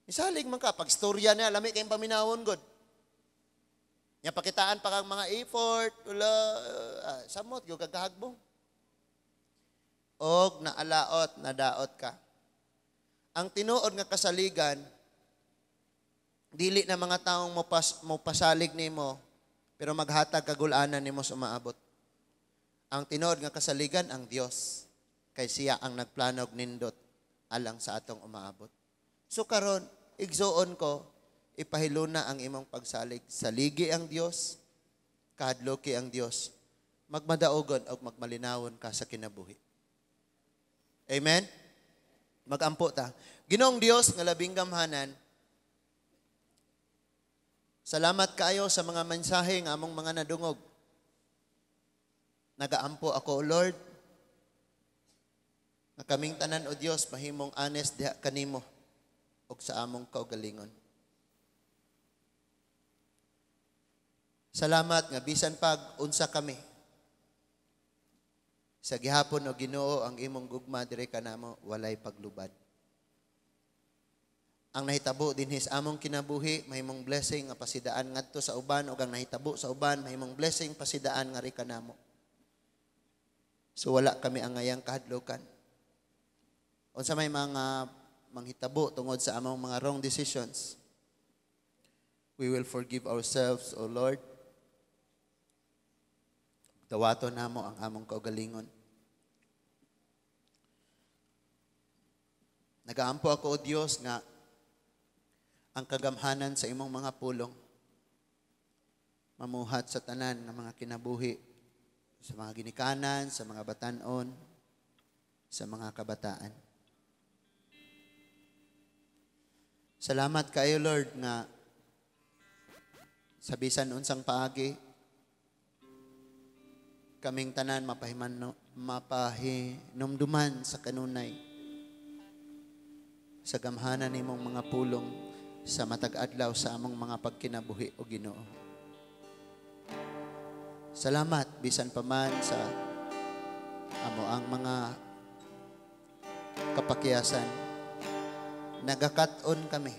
Nisalig man ka pag istorya niya lami kayong paminawon gud. Nya pakitaan pa kang mga effort, wala samot gyud kag kahagbong. Og naalaot, nadaot ka. Ang tinuod nga kasaligan dili na mga taong mopasalig nimo pero maghatag kagulanan nimo sa umaabot. Ang tinuod nga kasaligan ang Dios kay siya ang nagplanog nindot alang sa atong umaabot. So karon igsuon ko, ipahiluna ang imong pagsalig. Saligi ang Dios, kahadloki ang Dios. Magmadaogon og magmalinawon ka sa kinabuhi. Amen? Magampo ta. Ginoong Dios nga labing gamhanan, salamat kaayo sa mga mensahe nga among mga nadungog. Nagaampo ako, O Lord, nga kaming tanan, O Dios, mahimong honest diha kanimo og sa among kaugalingon. Salamat nga bisan pag unsa kami, sa gihapon o Ginoo ang imong gugma diri kanamo walay paglubad. Ang nahitabo dinhi sa among kinabuhi mahimong blessing nga pasidaan ngadto sa uban, ug ang nahitabo sa uban mahimong blessing pasidaan ngari kanamo. So wala kami angayang kahadlokan. Unsa may mga manghitabo tungod sa among mga wrong decisions, we will forgive ourselves, O Lord. Dawaton namo ang among kaugalingon. Nagaampo ako, O Dios, nga ang kagamhanan sa imong mga pulong mamuhat sa tanan nga mga kinabuhi, sa mga ginikanan, sa mga batan-on, sa mga kabataan. Salamat kayo, Lord, nga sa bisan unsang paagi kaming tanan mapahinumduman sa kanunay sa gamhanan nimong mga pulong sa matag adlaw sa among mga pagkinabuhi, o Ginoo. Salamat bisan pa man sa amo ang mga kapakiyasan. Nagakat-on kami.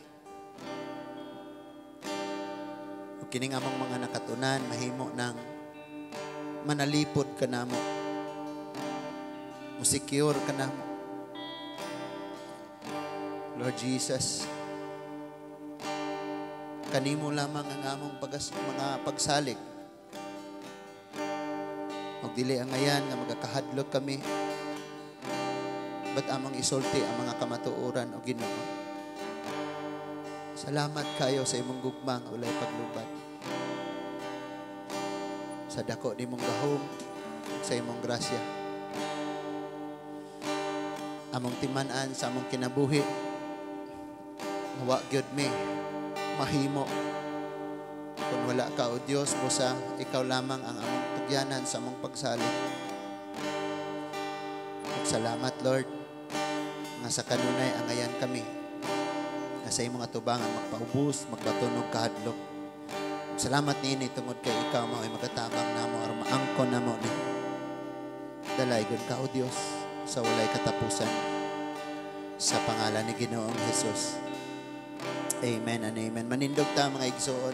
O kining among mga nakatunan mahimo ng manalipod ka namo. Musecure ka namo. Lord Jesus, kanimo lamang ang among mga pagsalig. Magdili ang ngayan nga magakahadlok kami. Ba't among isulti ang mga kamatuoran o Ginoo? Salamat kayo sa imong gugma nga walay paglubad. Sa dako nimong gahom, sa imong grasya. Among timan-an sa among kinabuhi, wa gyud mi mahimo kung wala ka, O Dios, busa ikaw lamang ang among tugyanan sa among pagsalig. Salamat, Lord, nga sa kanunay angayan kami nga sa imong atubangan magpaubos, magbaton og kahadlok. Salamat niini tungod kay ikaw mao'y magatabang namo aron maangkon namo ni. Dalaygon ka, O Dios, sa walay katapusan. Sa pangalan ni Ginoong Hesus. Amen and amen. Manindog ta, mga igsoon.